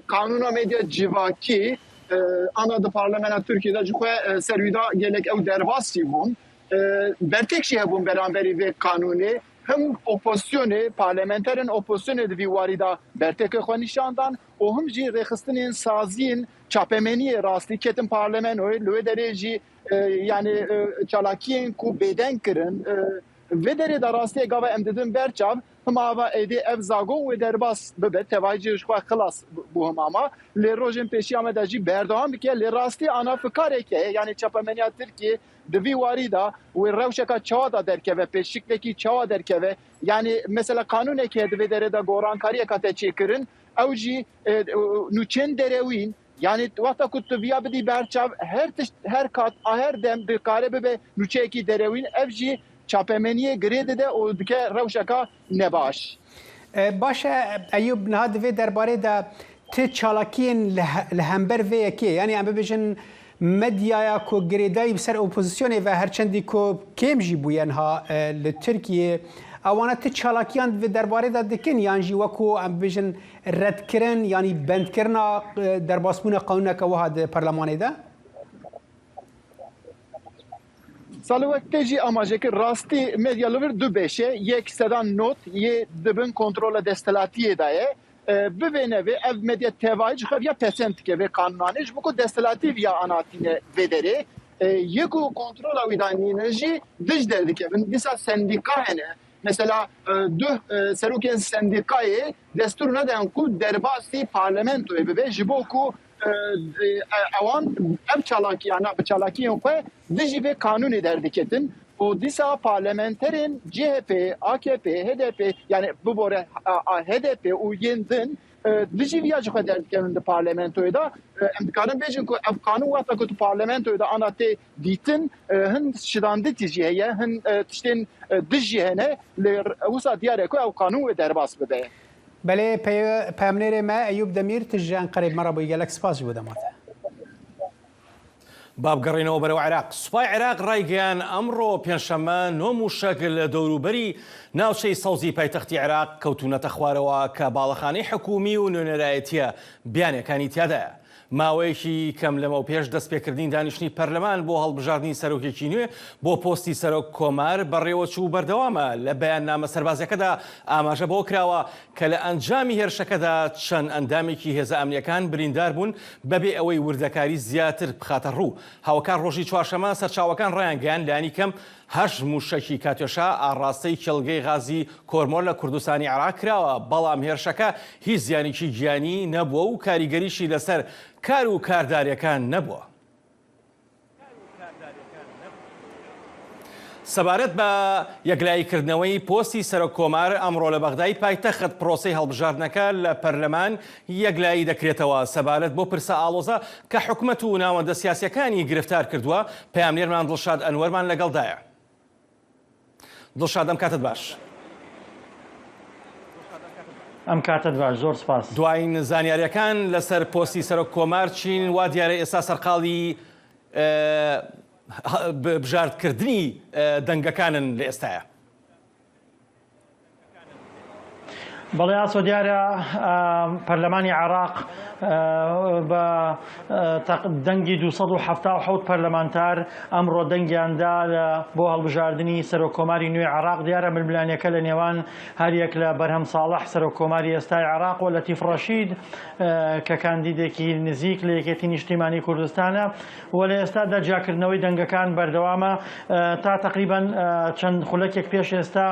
qanûna medya civakî ana di parlamena Tirkiyê de ji xwe ser wî de gelek ew derbasî bûn. Bertek jî hebûn beramberî vê qanûnê. Him opozisyonê, parlamenterên opozisyonê di vî warî de bertekê xwe nîşan dan û him jî rêxistinên saziyên çapemeniyê rastî ketin parlamenoyê. Li wê derê jî yanî çalakiyên ku bêdeng kirin Vê derê de rastiyê gava em didin ber çav, hima ava êdî ev zagon wê derbas bibe, tevahî jî ji xwe xilas bû hima ma. Lê rojên pêşiya me de jî berdewam bike. Lê rastî ana fikarek heye, yanî çapemeniya Tirkiyê di vî warî de wê rewşeka çawa de derkeve pêş, şiklekî çawa derkeve. Yanî mesela qanûnek heye di vê derê de gorankariyek hate çêkirin, ew jî nûçên derewîn, Yanî wexta ku tu viya bidî ber çav her tişt her kat a her dem dikare bibe nûçeyekî derewîn ev jî çapemeniyê girê dide û dike rewşeka nebaş. Baş e Eyûb niha di vê derbarê de ti çalakiyên li hember vê yekê yanî em bibêjin medyaya ku girêdayî bi ser opozisyonê ve her çendî ku kêm jî bûye niha li Tirkiyê ewana ti çalakiyan di vê derbarê de dikin yan jî wekû em bibêjin Redkirin yanî bendkirina derbasbûna qanûneke wiha di parlemanê de? Salih wek te jî amaje kir rastî medya li vir du beş e, yek sedan not yê di bin kontrola desthilatiyê de ye. Bivê nevê ev medya tevayî ji xwe viya pesend dike vê qanûnanê ji bo ku desthilatî viya anatîne vê derê. Yê ku kontrola wî de nînin jî dij derdikevin. Dîsa sendîka hene. Mesela duh serokên sendîkayê destûr neden ku derbasî parlamentoyê bibe ji bo ku ewan ev çalakiyana bi çalakiyên xwe dijî vê kanûnê derdiketin û dîsa parlamenterên CHP, AKP, HDP yani bibore HDP û yên din dijî viya ji xwe derdikevin di parlamentoyê de. Em dikarin bêjin ku ev kanûn wexta ku di parlamentoyê de ana tê dîtin hin şidanditî jî heye, hin tiştên dij jî hene lê wisa diyar e ku ew qanûn wê derbas bibe. Belê peyamnêrê me Eyûb Demîr tu ji Enqerê bi me re bûyî gelek spas ji bo dema te. با بگەڕێینەوە بەرەو عێراق. سوپای عێراق ڕایگەیان ئەمڕۆ پێنجشەممە نۆ مووشەک لە دەوروبەری ناوچەی سەوزی پایتەختی عێراق کەوتوونەتە خوارەوە کە باڵەخانەی حکوومی و نوێنەرایەتییە بیانییەکانی تیادایە. ماوەیەکی کەم لەمەوپێش دەستپێکردنی دانیشتنی پەرلەمان بۆ هەڵبژاردنی سەرۆکێکی نوێ بۆ پۆستی سەرۆک کۆمار بەڕێوەچوو و بەردەوامە، لە بەیاننامە سەربازیەکەدا ئاماژە بەوە کراوە کە لە ئەنجامی هێرشەکەدا چەند ئەندامێکی هێزە ئەمنیەکان بریندار بوون بەبێ ئەوەی وردەکاری زیاتر بخاتە ڕوو. هاوکات ڕۆژی چوارشەمە سەرچاوەکان ڕایانگەیاند لانی کەم هەشت مووشەکی کاتیۆشا ئاڕاستەی کێڵگەی غازی کۆرمۆر لە کوردستانی عێراق کراوە، بەڵام هێرشەکە هیچ زیانێکی گیانی نەبووە و کاریگەریشی لەسەر کار و کاردارییەکان نەبووە. سەبارەت بە یەکلاییکردنەوەی پۆستی سەرۆک کۆمار، ئەمڕۆ لە بەغدای پایتەخت پرۆسەی هەڵبژاردنەکە لە پەرلەمان یەکلایی دەکرێتەوە. سەبارەت بەو پرسە ئاڵۆزە کە حکومەت و ناوەندە سیاسییەکانی گرفتار کردووە، پەیامنێرمان دڵشاد ئەنوەرمان لەگەڵدایە. دڵشاد ئەم کاتەت باش. ئەم کاتەت باش، زۆر سپاس. دواین زانیارییەکان لەسەر پۆستی سەرۆک کۆمار چین؟ وا دیارە ئێستا سەرقاڵی بژاردکردنی دەنگەکانن لە ئێستایا. بەڵێ ئاسۆ دیارە پەرلەمانی عێراق. بە دەنگی 277 پەرلەمانتار ئەمڕۆ دەنگیان دا بۆ هەڵبژاردنی سەرۆک کۆماری نوێی عێراق. دیارە ململانێکە لە نێوان هەریەک لە بەرهەم ساڵح سەرۆک کۆماری ئێستای عێراق و لەتیف ڕەشید کە کاندیدێکی نزیک لە یەکێتی نیشتیمانی کوردستانە و لە ئێستادا جیاکردنەوەی دەنگەکان بەردەوامە تا تەقریبەن چەند خولەکێک پێش ئێستا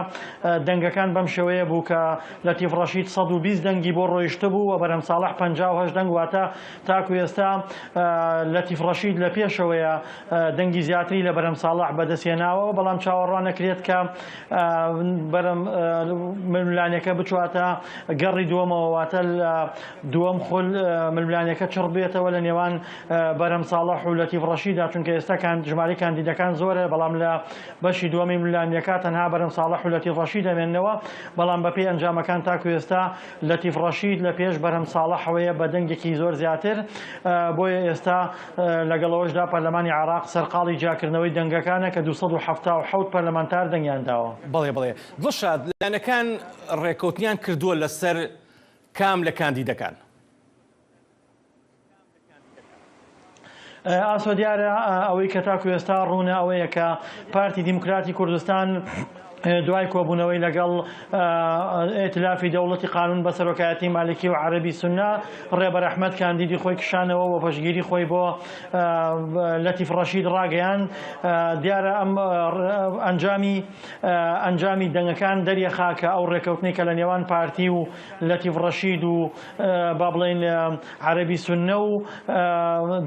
دەنگەکان بەم شێوەیە بوو کە لەتیف ڕەشید 120 دەنگی بۆ ڕۆیشتبوو و بەرهەم ساڵح 58 دەنگ، واتە تاکو ئێستا لەتیف ڕەشید لە پێشەوەیە دەنگی زیاتری لە بەرهەم ساڵح بەدەستهێناوە، بەڵام چاوەڕوان نەکرێت کە بەرەم ململانێکە بچواتە گەڕی دووەمەوە، واتە لە دووەم خول ململانێکە چڕ بێتەوە لە نێوان بەرهەم ساڵح و لەتیف ڕەشیدا، چونکە ئێستا ژمارەی کاندیدەکان زۆرە، بەڵام لە بەشی دووەمی ململانێکە تەنها بەرهەم ساڵح و لەتیف ڕەشید دەمێننەوە، بەڵام بەپێی ئەنجامەکان تاکو ئێستا لەتیف ڕەشید لە پێش بەرهەم ساڵحەوەیە بە دەنگێکی زۆر زیاتر، بۆیە ئێستا لەگەڵ ئەوەشدا پەرلەمانی عێراق سەرقاڵی جیاکردنەوەی دەنگەکانە کە 277 پەرلەمانتار دەنگیان داوە. بەڵێ بەڵێ دڵشاد، لایەنەکان ڕێکەوتنیان کردووە لەسەر کام لە کاندیدەکان؟ ئاسۆ دیارە ئەوەی کە تاکو ئێستا ڕوونە ئەوەیە کە پارتی دیموکراتی کوردستان دوای کۆبوونەوەی لەگەڵ ئیتلافی دەوڵەتی قانون بە سەرۆکایەتی مالکی و عەرەبی سونە ڕێبەر ئەحمەد کاندیدی خۆی کشانەوە و پشتگیری خۆی بۆ لەتیف ڕەشید ڕاگەیان. دیارە ئەم ئەنجامی ئەنجامی دەنگەکان دەریەخا کە ئەو ڕێکەوتنەی کە لە نێوان پارتی و لەتیف ڕەشید و با بڵێین عەرەبی سوننە و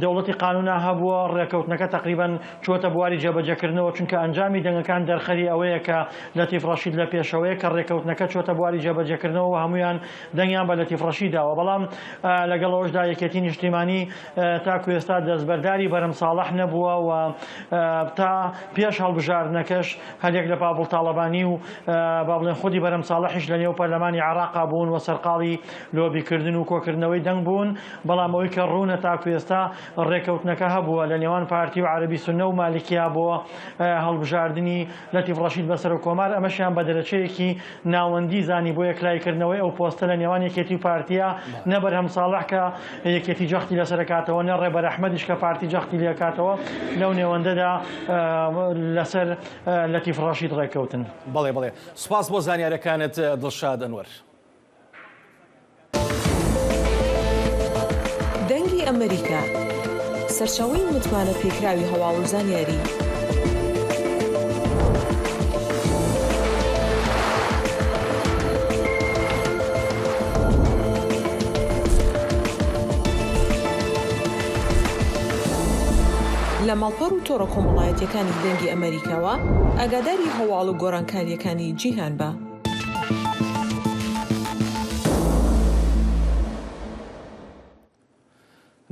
دەوڵەتی قانونا هەبووە، ڕێکەوتنەکە تەقریبەن چووەتە بواری جێبەجێکردنەوە، چونکە ئەنجامی دەنگەکان دەرخەری ئەوەیە کە لەتیف ڕەشید لە پێشەوەیە، کە ڕێکەوتنەکە چووەتە بواری جێبەجێکردنەوە و هەموویان دەنگیان بە لەتیف ڕەشید داوە. بەڵام لەگەڵ ئەوەشدا یەکێتی نیشتیمانی تاکو ئێستا دەستبەرداری بەرهەم ساڵح نەبووە و تا پێش هەڵبژاردنەکەش هەریەک لە پاڤڵ تاڵەبانی و با بڵێن خودی بەرهەم ساڵحیش لە نێو پەرلەمانی عێراقا بوون و سەرقاڵی لۆبیکردن و کۆکردنەوەی دەنگ بوون، بەڵام ئەوەی کە ڕوونە تاکو ئێستا ڕێکەوتنەکە هەبووە لە نێوان پارتی و عەرەبی سوننە و مالکیا بۆ هەڵبژاردنی لەتیف ڕەشید بە سەرۆک کۆمار، ئەمەشیان بە دەرەچەیەکی ناوەندی زانی بۆ یەکلاییکردنەوەی ئەو پۆستە لە نێوان یەکێتی و پارتیا، نە بەرهەم ساڵح کە یەکێتی جەختی لەسەر ئەکاتەوە، نە ڕێبەر ئەحمەدیش کە پارتی جەختی لێ ئەکاتەوە، لەو نێوەندەدا لەسەر لەتیف ڕەشید ڕێککەوتن. بەڵێ بەڵێ سوپاس بۆ زانیارەکانت دڵشاد ئەنوەر. دەنگی ئەمەریکا، سەرچاوەی متمانە پێکراوی هەواڵ و زانیاری. لە ماڵپەڕ و تۆڕە کۆمەڵایەتیەکانی دەنگی ئەمەریکاوە ئاگاداری هەواڵ و گۆڕانکاریەکانی جیهان بە.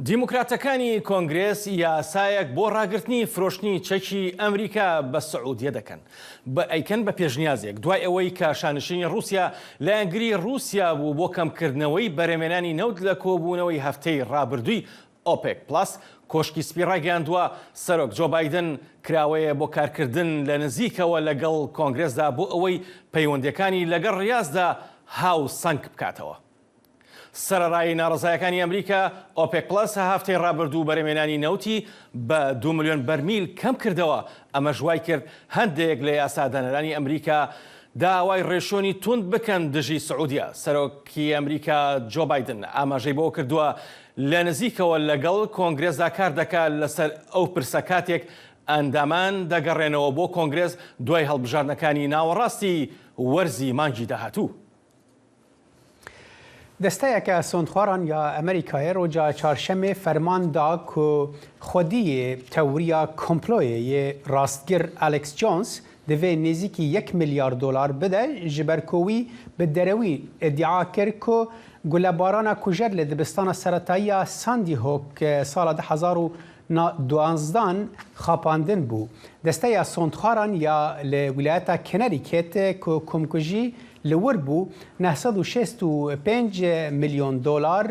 دیموکراتەکانی کۆنگرێس یاسایەک بۆ ڕاگرتنی فرۆشتنی چەکی ئەمریکا بە سعودیە دەکەن بە ئەیکەن بە پێشنیازێک دوای ئەوەی کە شانشینی ڕووسیا لایەنگری ڕووسیا بوو بۆ کەمکردنەوەی بەرهەمێنانی نەوت لە کۆبوونەوەی هەفتەی ڕابردووی ئۆپێک پڵەس، کۆشکی سپی ڕایگەیاندووە، سەرۆک جۆ بایدن کراوەیە بۆ کارکردن لە نزیکەوە لەگەڵ کۆنگرێسدا بۆ ئەوەی پەیوەندییەکانی لەگەڵ ڕیازدا هاوسەنگ بکاتەوە. سەرەڕای ناڕەزایەکانی ئەمریکا، ئۆپێک پڵەس هەفتەی ڕابردوو بەرهەمێنانی نەوتی بە دوو ملیۆن بەرمیل کەمکردەوە، ئەمەش وایکرد هەندێک لە یاسادانەرانی ئەمریکا داوای ڕێوشوێنی توند بکەن دژی سعودیە. سەرۆکی ئەمریکا جۆ بایدن ئاماژەی بەوە کردووە، لە نزیکەوە لەگەڵ کۆنگرێسدا کاردەکات لەسەر ئەو پرسە کاتێک ئەندامان دەگەڕێنەوە بۆ کۆنگرێس دوای هەڵبژاردنەکانی ناوەڕاستی وەرزی مانگی داهاتوو. دەستەیەکە سۆندخواران یا ئەمریکایێ ڕۆژا چارشەمێ فەرمان دا کو خودیێ تەورییا کۆمپلۆیێ یێ ڕاستگر ئەلێکس جۆنس دڤێ نێزیکی یەک ملیار دۆلار بدە ژ بەر کو وی بە دەرەوی ئیدیعا کر کو گولەبارانا کوژەر لە دبستانا سەرەتاییا ساندی هۆک ساڵا 2012 خاپاندن بوو. دەستەیا سۆندخواران یا لە ویلایەتا کنەریکێت کو کومکوژی لە ور بوو 965 ملیۆن دۆلار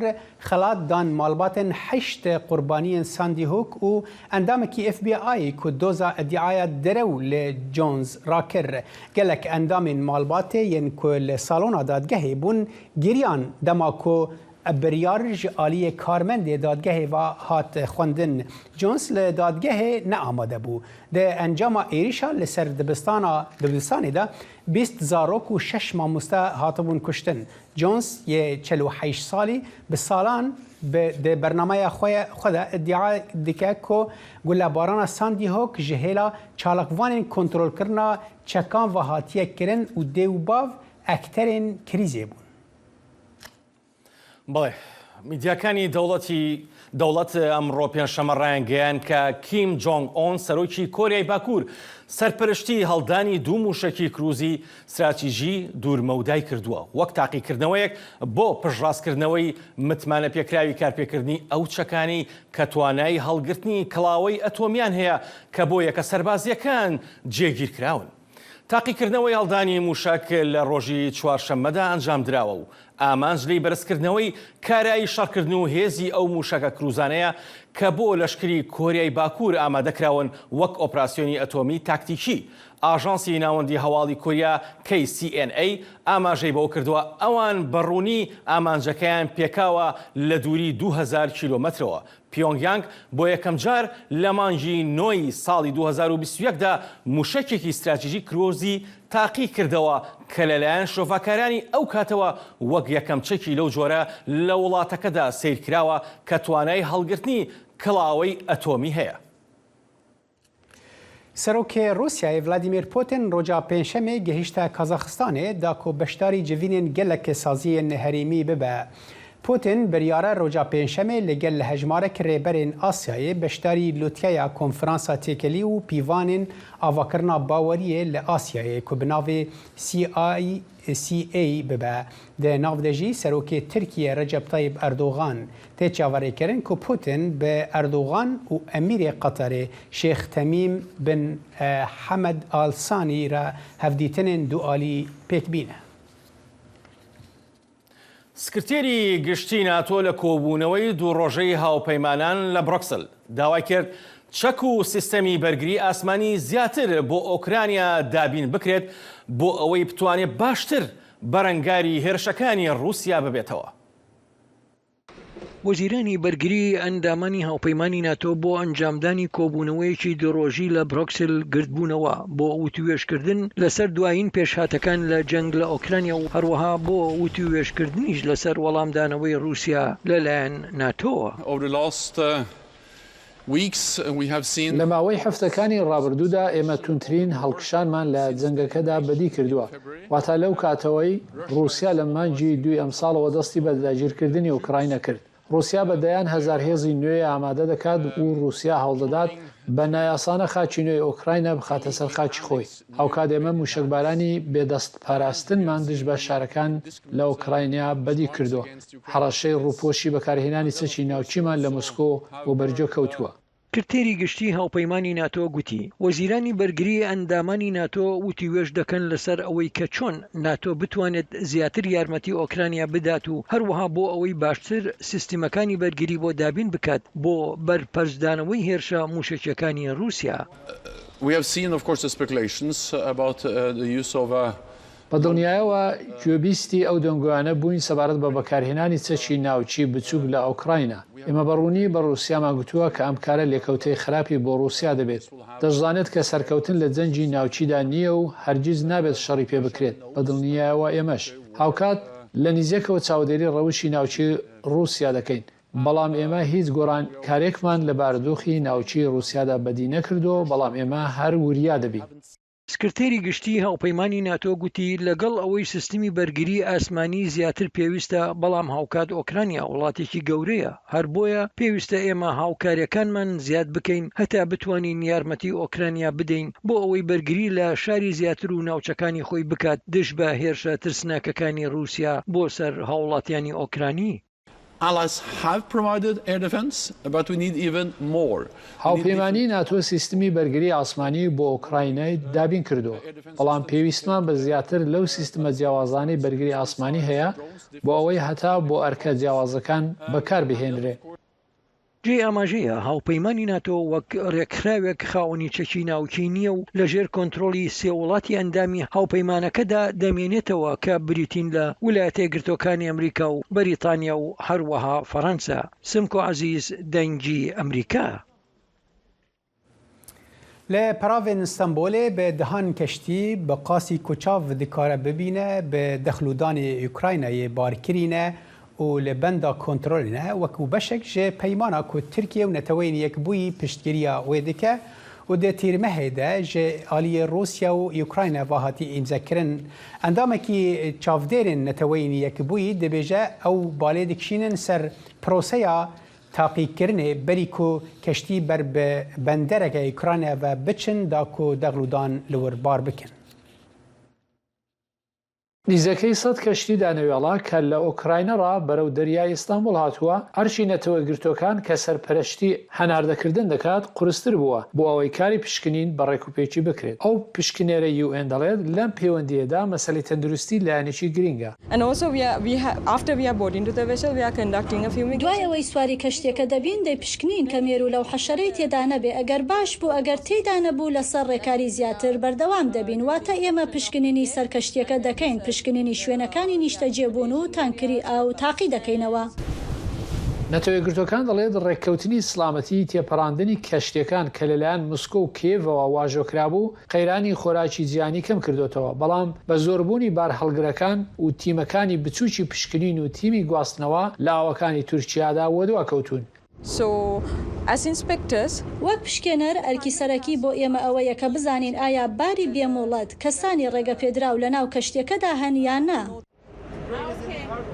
خەڵات دان ماڵباتێن هەشت قوربانیێن ساندی هوک و ئەندامەکی ئێف بی ئای کو دۆزا ئیدیعایا دەرەو لە جۆنز ڕاکر. گەلەک ئەندامێن ماڵباتێ yên ku li salona dadgehê bûn giriyan dema ku. Biryar ji aliyê karmendê dadgehê ve hat xwendin. Jones li dadgehê ne amade bû. Di encama êrîşa li ser dibistana dibistanê de 20 zarok û şeş mamoste hatibûn kuştin. Jones yê 48 salî bi salan bi di bernameya xwe xwe de îdia dike ku gulebarana Sandy Hook ji hêla çalakvanên kontrolkirina çekan ve hatiye kirin û dê û bav ekterên krîzê bûn. بەڵێ میدیاکانی دەوڵەتی دەوڵەت ئەمڕۆ پێنجشەممە ڕایانگەیاند کە کیم جۆنگ ئۆن سەرۆکی کۆریای باکوور سەرپەرشتی هەڵدانی دوو مووشەکی کروزی ستراتیژی دوورمەودای کردووە وەک تاقیکردنەوەیەک بۆ پشتڕاستکردنەوەی متمانەپێکراوی کارپێکردنی ئەو چەکانەی کە توانای هەڵگرتنی کڵاوەی ئەتۆمیان هەیە کە بۆ یەکە سەربازییەکان جێگیرکراون. تاقیکردنەوەی هەڵدانی مووشەک لە ڕۆژی چوارشەممەدا ئەنجامدراوە و ئامانج لێی بەرزکردنەوەی کارایی شەڕکردن و هێزی ئەو مووشەکە کروزانەیە کە بۆ لەشکری کۆریای باکوور ئامادەکراون وەک ئۆپراسیۆنی ئەتۆمی تاکتیکی. ئاژانسی ناوەندی هەواڵی کۆریا KCNA ئاماژەی بەوە کردووە ئەوان بە ڕوونی ئامانجەکەیان پێکاوە لە دووری 2000 کیلۆمەترەوە پیۆنگ یانگ بۆ یەکەمجار لە مانگی نۆی ساڵی 2021 دا موشەکێکی ستراتیژی کرۆزی تاقی کردەوە کە لەلایەن شرۆڤەکارانی ئەو کاتەوە وەک یەکەم چەکی لەو جۆرە لە وڵاتەکەدا سەیرکراوە کە توانای هەڵگرتنی کڵاوەی ئەتۆمی هەیە. سەرۆکê Rûsyayê Vladimir Putin roja Pêncşemê gihîşte Kazaxistanê da ku beşdarî civînên gelek saziyên herêmî bibe. Putin biryare roja Pêncşemê li gel hejmarek rêberên Asyayê beşdarî lûtkeya Konferansa Têkelî û Pîvanên Avakirina Baweriyê li Asyayê ku bi navê CICA bibe. Di nav de jî Serokê Tirkiyê Recep Tayyip Erdogan Tê çaverêkirin ku Putin bi Erdogan û Emîrê Qeterê Şêx Temîm bin Hemed Al Sanî re hevdîtinên dualî pêk bîne. سکرتێری گشتی ناتۆ لە کۆبوونەوەی دوو ڕۆژەی هاوپەیمانان لە برۆکسل داوای کرد چەک و سیستەمی بەرگری ئاسمانی زیاتر بۆ ئۆکرانیا دابین بکرێت بۆ ئەوەی بتوانێت باشتر بەرەنگاری هێرشەکانی ڕووسیا ببێتەوە. وەزیرانی بەرگریی ئەندامانی هاوپەیمانی ناتۆ بۆ ئەنجامدانی کۆبوونەوەیەکی دوو ڕۆژی لە برۆکسل گردبوونەوە بۆ وتووێژکردن لەسەر دوایین پێشهاتەکان لە جەنگ لە ئۆکرانیا و هەروەها بۆ وتووێژکردنیش لەسەر وەڵامدانەوەی ڕووسیا لەلایەن ناتۆوە. لە ماوەی هەفتەکانی ڕابردوودا ئێمە توندترین هەڵکشانمان لە جەنگەکەدا بەدی کردووە، واتە لەو کاتەوەی ڕووسیا لە مانگی دووی ئەمساڵەوە دەستی بە داگیرکردنی ئۆکراینا کرد. ڕووسیا بە دەیان هەزار هێزی نوێ ئامادە دەکات و ڕووسیا هەوڵدەدات بە نایاسانە خاکی نوێی ئۆکراینا بخاتە سەر خاکی خۆی. هاوکات ئێمە مووشەکبارانی بێ دەست پاراستنمان دژ بە شارەکان لە ئۆکراینا بەدی کردووە. هەڕەشەی ڕووپۆشی بەکارهێنانی چەکی ناوکیمان لە مۆسکۆ وەبەرگوێ کەوتووە. سکرتێری گشتیی هاوپەیمانی ناتۆ گوتی، وەزیرانی بەرگریی ئەندامانی ناتۆ وتووێژ دەکەن لەسەر ئەوەی کە چۆن ناتۆ بتوانێت زیاتر یارمەتی ئۆکرانیا بدات و هەروەها بۆ ئەوەی باشتر سیستمەکانی بەرگری بۆ دابین بکات بۆ بەرپەرچدانەوەی هێرشە مووشەکییەکانی ڕووسیا. بە دڵنیایەوە گوێبیستی ئەو دەنگۆیانە بووین سەبارەت بە بەکارهێنانی چەکی ناوکی بچووک لە ئۆکراینا. ئێمە بە ڕوونی بە ڕووسیامان گوتووە کە ئەم کارە لێکەوتەی خراپی بۆ ڕووسیا دەبێت. دەشزانێت کە سەرکەوتن لە جەنگی ناوکیدا نییە و هەرگیز نابێت شەڕی پێ بکرێت، بە دڵنیایەوە ئێمەش. هاوکات، لە نزیکەوە چاودێری ڕەوشی ناوکی ڕووسیا دەکەین. بەڵام ئێمە هیچ گۆڕانکارێکمان لە بارودۆخی ناوکی ڕووسیادا بەدی نەکردووە، بەڵام ئێمە هەر وریا دەبین. سکرتێری گشتیی هاوپەیمانی ناتۆ گوتی، لەگەڵ ئەوەی سیستمی بەرگریی ئاسمانی زیاتر پێویستە، بەڵام هاوکات ئۆکرانیا وڵاتێکی گەورەیە، هەر بۆیە پێویستە ئێمە هاوکارییەکانمان زیاد بکەین هەتا بتوانین یارمەتی ئۆکرانیا بدەین بۆ ئەوەی بەرگری لە شاری زیاتر و ناوچەکانی خۆی بکات دژ بە هێرشە ترسناکەکانی ڕووسیا بۆ سەر هاوڵاتیانی ئۆکرانی. Allies have provided air defense, but we need even more. هاوپەیمانیی ناتۆ سیستمی بەرگری ئاسمانی بۆ ئۆکراینای دابین کردووە، بەڵام پێویستمان بە زیاتر لەو سیستمە جیاوازانەی بەرگری ئاسمانی هەیە بۆ ئەوەی هەتا بۆ ئەرکە جیاوازەکان بەکار بهێنرێ. جێی ئاماژەیە هاوپەیمانی ناتۆ وەک ڕێکخراوێک خاوەنی چەکی ناوکی نییە و لەژێر کۆنترۆڵی سێ وڵاتی ئەندامی هاوپەیمانەکەدا دەمێنێتەوە کە بریتین لە ولایەتە یەکگرتووەکانی ئەمریکا و بەریتانیا و هەروەها فەرەنسا. سمکۆ عەزیز، دەنگی ئەمریکا. لە پەراڤên Stenbolê bi dehan keştî bi qasî ku çav dikare bibîne bi dexlûdanê Ukraynayê barkirî ne û li benda kontrolê ne wekû beşek ji peymana ku Tirkiye û Neteweyên Yekbûyî piştgiriya wê dike û di tîrmehê de ji aliyê Rûsya û Ukrayna ve hatî îmzekirin. Endamekî çavdêrên Neteweyên Yekbûyî dibêje ew balê dikişînin ser proseya Taqîkirinê berî ku keştî ber bi bendereke Ukrayna ve biçin da ku dexlûdan li wir bar bikin. نیزەکەی سەد کەشتی دانەوێڵە کە لە ئۆکراینەڕا بەرەو دەریای ئیستانبوڵ هاتووە، ئەرکی نەتەوەیەکگرتووەکان کە سەرپەرشتی هەناردەکردن دەکات قورستر بووە بۆ ئەوەی کاری پشکنین بە ڕێکوپێکی بکرێت. ئەو پشکنێرەی یو ئێن دەڵێت لەم پەیوەندییەدا مەسەلەی تەندروستی لایەنێکی گرینگە. دوای ئەوەی سواری کەشتیەکە دەبین دەیپشکنین کە مێروولە و حەشەرەی تێدا نەبێ ئەگەر باش بوو ئەگەر تێیدا نەبوو لەسەر ڕێکاری زیاتر بەردەوام دەبین واتە ئێمە پشکنینی سەر کەشتیەکە دەکەین پشکنینی شوێنەکانی نیشتەجێبوون و تانکری ئاو تاقی دەکەینەوە. نەتەوەیەکگرتووەکان دەڵێت ڕێککەوتنی سڵامەتیی تێپەڕاندنی کەشتیەکان کە لەلایەن مسکۆ و کیێڤەوە واژۆکرابوو قەیرانی خۆراکی جیهانی کەم کردۆتەوە، بەڵام بە زۆربوونی بارهەڵگرەکان و تیمەکانی بچووکی پشکنین و تیمی گواستنەوە لە ئاوەکانی تورکیادا وەدوا کەوتوون. وەک پشکێنەر، ئەرکی سەرەکی بۆ ئێمە ئەوەیە کە بزانین ئایا باری بێ مۆڵەت، کەسانی ڕێگەپێدراو لەناو کەشتیەکەدا هەن یان نا.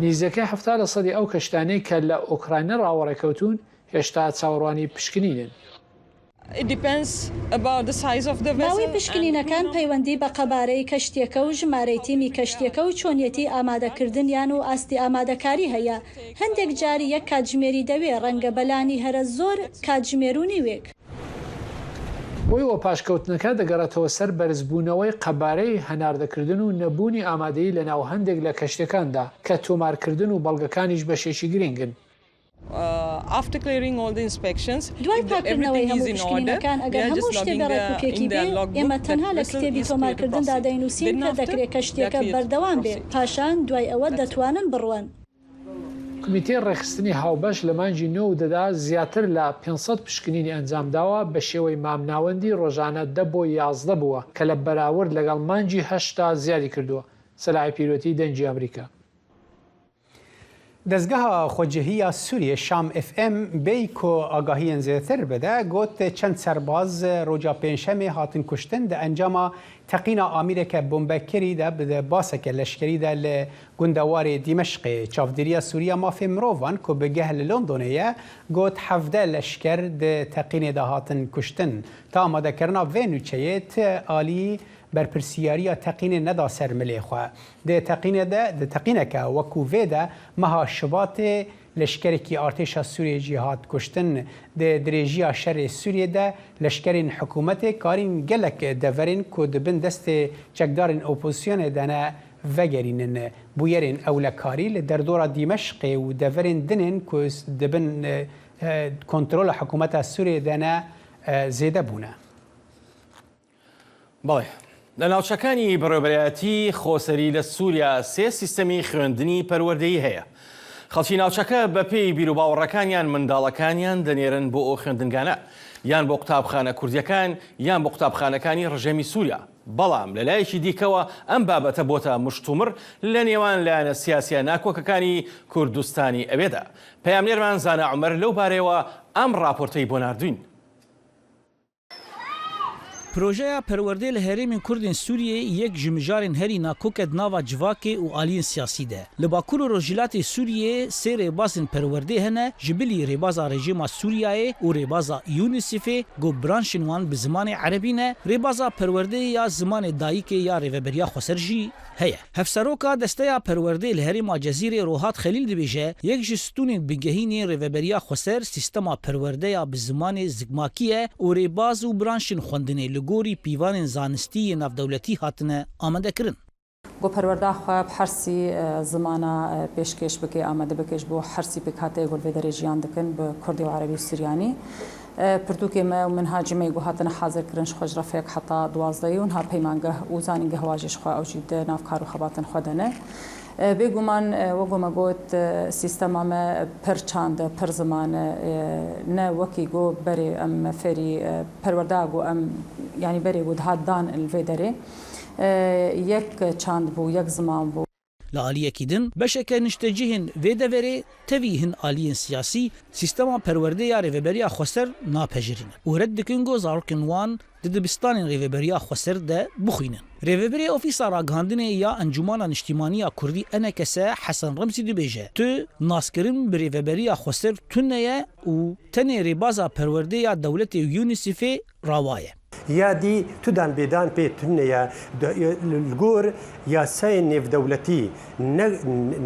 نیزەکەی 70 لە سەدی ئەو کەشتانەی کە لە ئۆکراینە ڕاوەڕێکەوتوون هێشتا چاوەڕوانی پشکنینن. ماوەی پشکنینەکان پەیوەندی بە قەبارەی کەشتییەکە و ژمارەی تیمی کەشتییەکە و چۆنیەتی ئامادەکردنیان و ئاستی ئامادەکاری هەیە، هەندێک جار یەک کاتژمێری دەوێ، ڕەنگە بەلانی هەرە زۆر کاتژمێر و نیوێک. هۆی وەپاشکەوتنەکە دەگەڕێتەوە سەر بەرزبوونەوەی قەبارەی هەناردەکردن و نەبوونی ئامادەیی لەناو هەندێک لە کەشتیەکاندا کە تۆمارکردن و بەڵگەکانیش بەشێکی گرینگن. دوای پاککردنەوەی هەموو پشکنینەکان، ئەگەر هەموو شتێ بە ڕێکوپێکی بێ، ئێمە تەنها لە کتێبی تۆمارکردندا دەینووسین کە دەکرێ کەشتییەکە بەردەوام بێ، پاشان دوای ئەوە دەتوانن بڕۆن. کمیتەی ڕێکخستنی هاوبەش لە مانگی نۆ و دەدا زیاتر لە 500 پشکنینی ئەنجامداوە بە شێوەی مامناوەندی ڕۆژانە دە بۆ 11 بووە کە لە بەراورد لەگەڵ مانگی هەشتدا زیادی کردووە. سەلاحی پیرۆتی، دەنگی ئەمریکا. دەزگەها خۆجێهی ya Sûriyê Şam FM bêyî ku agahiyên zêdetir bide got çend serbaz roja pêncşemê hatin kuştin di encama teqîna amîreke bombekirî de bi baseke leşkerî de li gundewarê Dîmeşqê. Çavdêriya Sûriya mafê mirovan ku bi geh li Londonê ye got 17 leşker di teqînê de hatin kuştin. Ta amadekirina vê nûçeyê ti alî berpirsiyariya teqînê neda ser milê xwe. Di teqînê de di teqîneke wekû vê de meha Şibatê leşkerekî artêşa Sûriyê jî hat kuştin. Di dirêjiya şerê Sûriyê de leşkerên hikûmetê karîn gelek deverên ku di bin destê çekdarên opozisyonê de ne vegerînin. Bûyerên ewlekarî li derdora Dîmeşqê û deverên din ên ku di bin kontrola hikûmeta Sûriyê de ne zêde bûne. بەڵێ، لە ناوچەکانی بەڕێوەبەرایەتی خۆسەری لە سووریا سێ سیستەمی خوێندنی پەروەردەیی هەیە. خەڵکی ناوچەکە بەپێی بیروباوەڕەکانیان منداڵەکانیان دەنێرن بۆ ئەو خوێندنگانە، یان بۆ قوتابخانە کوردییەکان یان بۆ قوتابخانەکانی ڕژێمی سووریا. بەڵام لەلایەکی دیکەوە ئەم بابەتە بۆتە مشتومڕ لە نێوان لایەنە سیاسییە ناکۆکەکانی کوردستانی ئەوێدا. پەیامنێرمان زانا عومەر لەو بارەیەوە ئەم ڕاپۆرتەی بۆ ناردووین. Projeya perwerdê li herêmên Kurdên Sûriyeyê yek ji mijarên herî nakok e di nava civakê û aliyên siyasî de. Li Bakur û Rojhilatê Sûriyeyê sê rêbazên perwerdê hene, ji bilî rêbaza rejîma Sûriyeyê û rêbaza UNICEFê ku branşên wan bi zimanê erebî ne, rêbaza perwerdê ya zimanê dayikê ya Rêveberiya Xweser jî heye. Hevseroka Desteya Perwerdê li Herêma Cezîrê Rohat Xelîl dibêje, Yek ji stûnên bingehîn yên Rêveberiya Xweser sîstema perwerdeya bi zimanê zikmakî ye û rêbaz û branşên xwendinê li gorî pîvanên zanistî yên navdewletî hatine amadekirin. گۆ پەروەردا خوە ب هەرسی زمانا پێشکێش بکێ، ئامادە بکێ ژ بۆ هەرسی پێکهاتەێ گۆ ل ڤێ دەرێ ژیان دکن ب کوردی و عەرەبی و سریانی. پرتووکێ مە و منهاجی مەی گۆ هاتنە حازر کرن ژ خوە ژ رەفێک حەتا دوازدەی و نها پەیمانگەه و زانینگەه واژێ ژ خوە ئەو ژی د ناڤ کار و خەباتن خوە دە نە. بێگومان وەگۆ مە گۆت سیستەما مە پر چاندە، پر زمانە، نە وەکی گۆ بەرێ ئەم فێری پەروەردا گۆ ئەم یانی بەرێ گۆ دهات دان ل ڤێ دەرێ یەک چاند بوو، یەک زمان بوو. لە aliyekî din beşeke niştecihên vê deverê tevî hin aliyên siyasî sîstema perwerdê ya Rêveberiya Xweser napejirînin û red dikin ku zarokên wan di dibistanên Rêveberiya Xweser de bixwînin. Rêveberê Ofîsa Ragihandinê ya Encûmana Niştîmanî ya Kurdî ENKS Hesen Remzî dibêje, Tu naskirin bi Rêveberiya Xweser tune ye û tenê rêbaza perwerdê ya dewletê û UNICEFê rawa ye. Ya dî tu danbêdan pê tune ye li gor yasayên nêvdewletî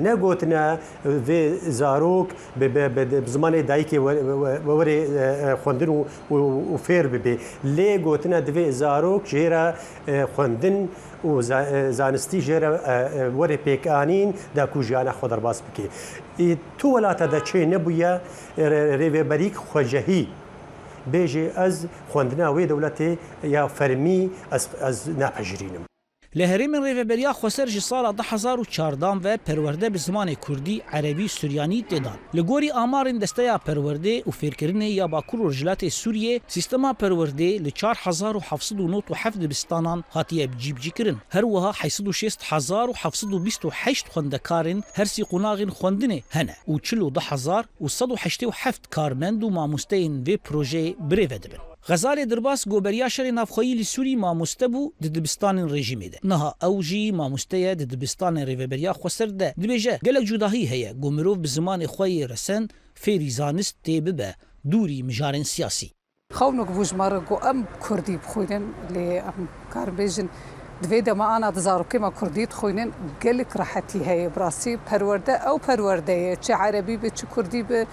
ne gotine vê zarok bi zimanê dayikê were xwendin û fêr bibe. Lê gotine divê zarok jê re xwendin û zanistî jê re were pêkanîn da ku jiyana xwe derbas bike. Tu welata de çênebûye rêveberîk xwecehî bêje ez xwendina wê dewletê ya fermî ez ez napejirînim. Li herêmên Rêveberiya Xweser ji sala 2014 ve perwerde bi zimanê Kurdî, Erebî, Suryanî tê dan. Li gorî amarên Desteya Perwerdê û Fêrkirinê ya Bakur û Rojhilatê Sûriyê, sîstema perwerdê li 4797 dibistanan hatiye cîbicîkirin. Her wiha 860728 xwendekarên her sî qonaxên xwendinê hene û 42 û 187 karmend û mamosteyên vê projeyê birêve dibin. Xezalê Dirbas ku beriya şerê navxweyî li Sûrî mamoste bû di dibistanên rejîmê de. Niha ew jî mamoste ye di dibistanên Rêveberiya Xweser de. Dibêje, gelek cudahî heye ku mirov bi zimanê xwe yê resen fêrî zanist tê bibe dûrî mijarên siyasî. Xewnek bû ji me re ku em Kurdî bixwînin lê em karin bêjin di vê dema ana di zarokê me Kurdî dixwînin gelek rehetî heye. Bi rastî perwerde ew perwerde ye çi erebî be çi Kurdî be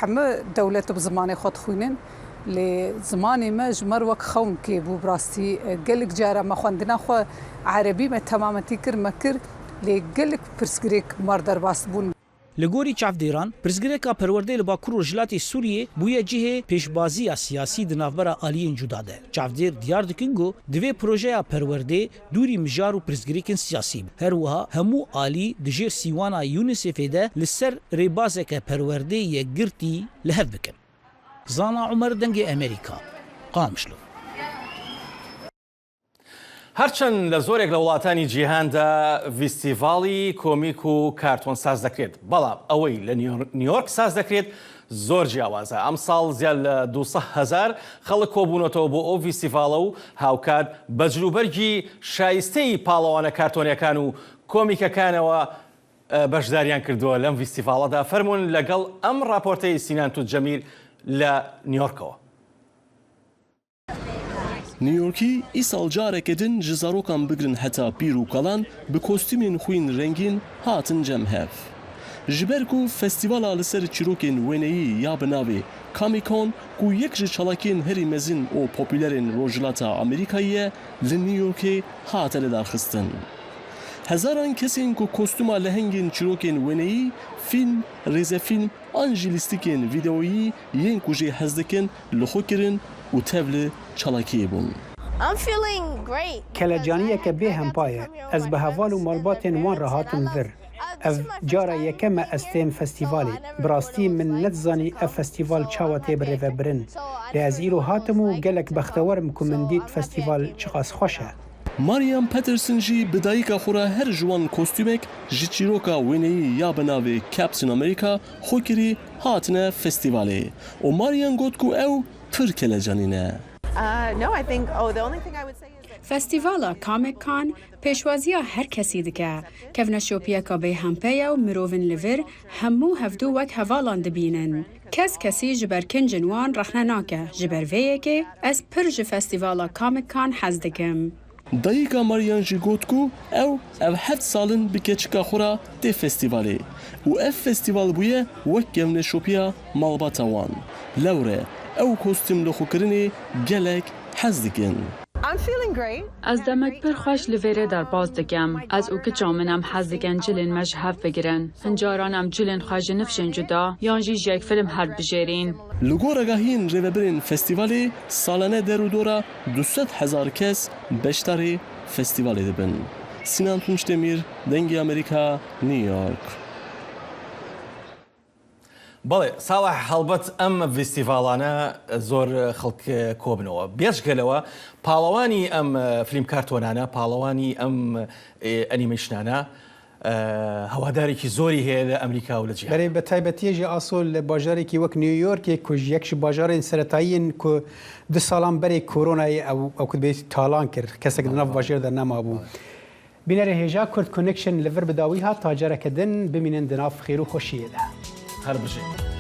heme dewlet bi zimanê xwe dixwînin lê zimanê me ji me re wek xewn kê bû. Bi rastî gelek cara me xwendina xwe erebî me temametî kir me kir lê gelek pirsgirêk me re derbas bûn. Li gorî çavdêran, pirsgirêka perwerdê li Bakur û Rojhilatê Sûriyê bûye cihê pêşbaziya siyasî di navbera aliyên cuda de. Çavdêr diyar dikin ku divê projeya perwerdê dûrî mijar û pirsgirêkên siyasî be. Her wiha hemû alî di jêr sîwana UNICEFê de li ser rêbazeke perwerdê yekgirtî li hev bikin. Zana Umer Dengê Amerîka, Qamişlo. هەرچەند لە زۆرێک لە وڵاتانی جیهاندا ڤیستیڤاڵی کۆمیک و کارتۆن ساز دەکرێت، بەڵام ئەوەی لە نیویۆرک ساز دەکرێت زۆر جیاوازە. ئەمساڵ زیاد لە 200 هەزار خەڵک کۆبوونەتەوە بۆ ئەو ڤیستیڤاڵە و هاوکات بە جلوبەرگی شایستەی پاڵەوانە کارتۆنیەکان و کۆمیکەکانەوە بەشداریان کردووە لەم ڤیستیڤاڵەدا. فەرموون لەگەڵ ئەم ڕاپۆرتەی سینان توتجەمیل لە نیویۆرکەوە. نیویۆرکی ئیساڵ جارێکە din ji zarokan bigirin heta pîr û kalan bi kostûmên xwe yên rengîn hatin cem hev. Ji ber ku festîvala li ser çîrokên wêneyî ya bi navê Comic-Con ku yek ji çalakiyên herî mezin û popûlerên Rojhilata Amerîkayê ye li New Yorkê hate lidarxistin. Hezaran kesên ku kostûma lehengên çîrokên wêneyî, fîlm, rêzefîlm an jî lîstikên vîdeoyî yên ku jê hez dikin li xwe kirin û tevli çalakiyê bûn. Kelecaniyeke bê hempa ye. Ez bi heval û malbatên wan re hatim vir. Ev cara yekem e ez têm festîvalê. Bi rastî min nedizanî ev festîval çawa tê birêvebirin. Lê ez îro hatim û gelek bextewer im ku min dît festîval çiqas xweş e. Mariam Peterson jî bi dayika xwe re her ji wan kostûmek ji çîroka wêneyî ya bi navê Captain America xwe kirî hatine festîvalê û Marian got ku ew pir kelecanî ne. Festîvala Comic Con pêşwaziya her kesî dike. Kevneşopiyeka bêhempe ye û mirovên li vir hemû hevdû wek hevalan dibînin. Kes kesî ji ber kincên wan rexne nake. Ji ber vê yekê ez pir ji festîvala Comic Con hez dikim. Dayika Marian jî got ku ew ev heft sal in bi keçika xwe re tê festîvalê û ev festîval bûye wek kevneşopiya malbata wan. Lewre ew kostûm li xwekirinê gelek hez dikin. Ez demek pir xweş li vêrê derbas dikim. Ez û kiça min em hez dikin cilên me ji hev bigirin. Hin caran em cilên xwe ji nifşên cuda yan jî ji yek film herdibijêrîn. Li gor agahiyên rêvebirên festîvalê salane derûdora 200,000 kes beşdarê festîvalê dibin. Sînan Tunçdemîr, Dengê Amerîka, New York. بەڵێ ساڵح هەڵبەت ئەم ڤیستیڤاڵانە زۆر خەڵک کۆبنەوە بێجگە لەوە پاڵەوانی ئەم فلیم کارتۆنانە پاڵەوانی ئەم ئەنیمەیشنانە هەوادارێکی زۆری هەیە لە ئەمریکا و لە جیهان. بەرێ بە تایبەتیە ژی ئاسۆ لە باژارێکی وەک نیویۆرکێ کو ژ یەک ژ باژارên سەرەتاییên ku du salan berê koronayê ew ew ku dibêjî talan kir kesek di nav bajêr de nemabû. Bînerê hêja Kurd Connection li vir bi dawî hat ta careke din bimînin di nav xêr û xweşiyê de. Her bijîn.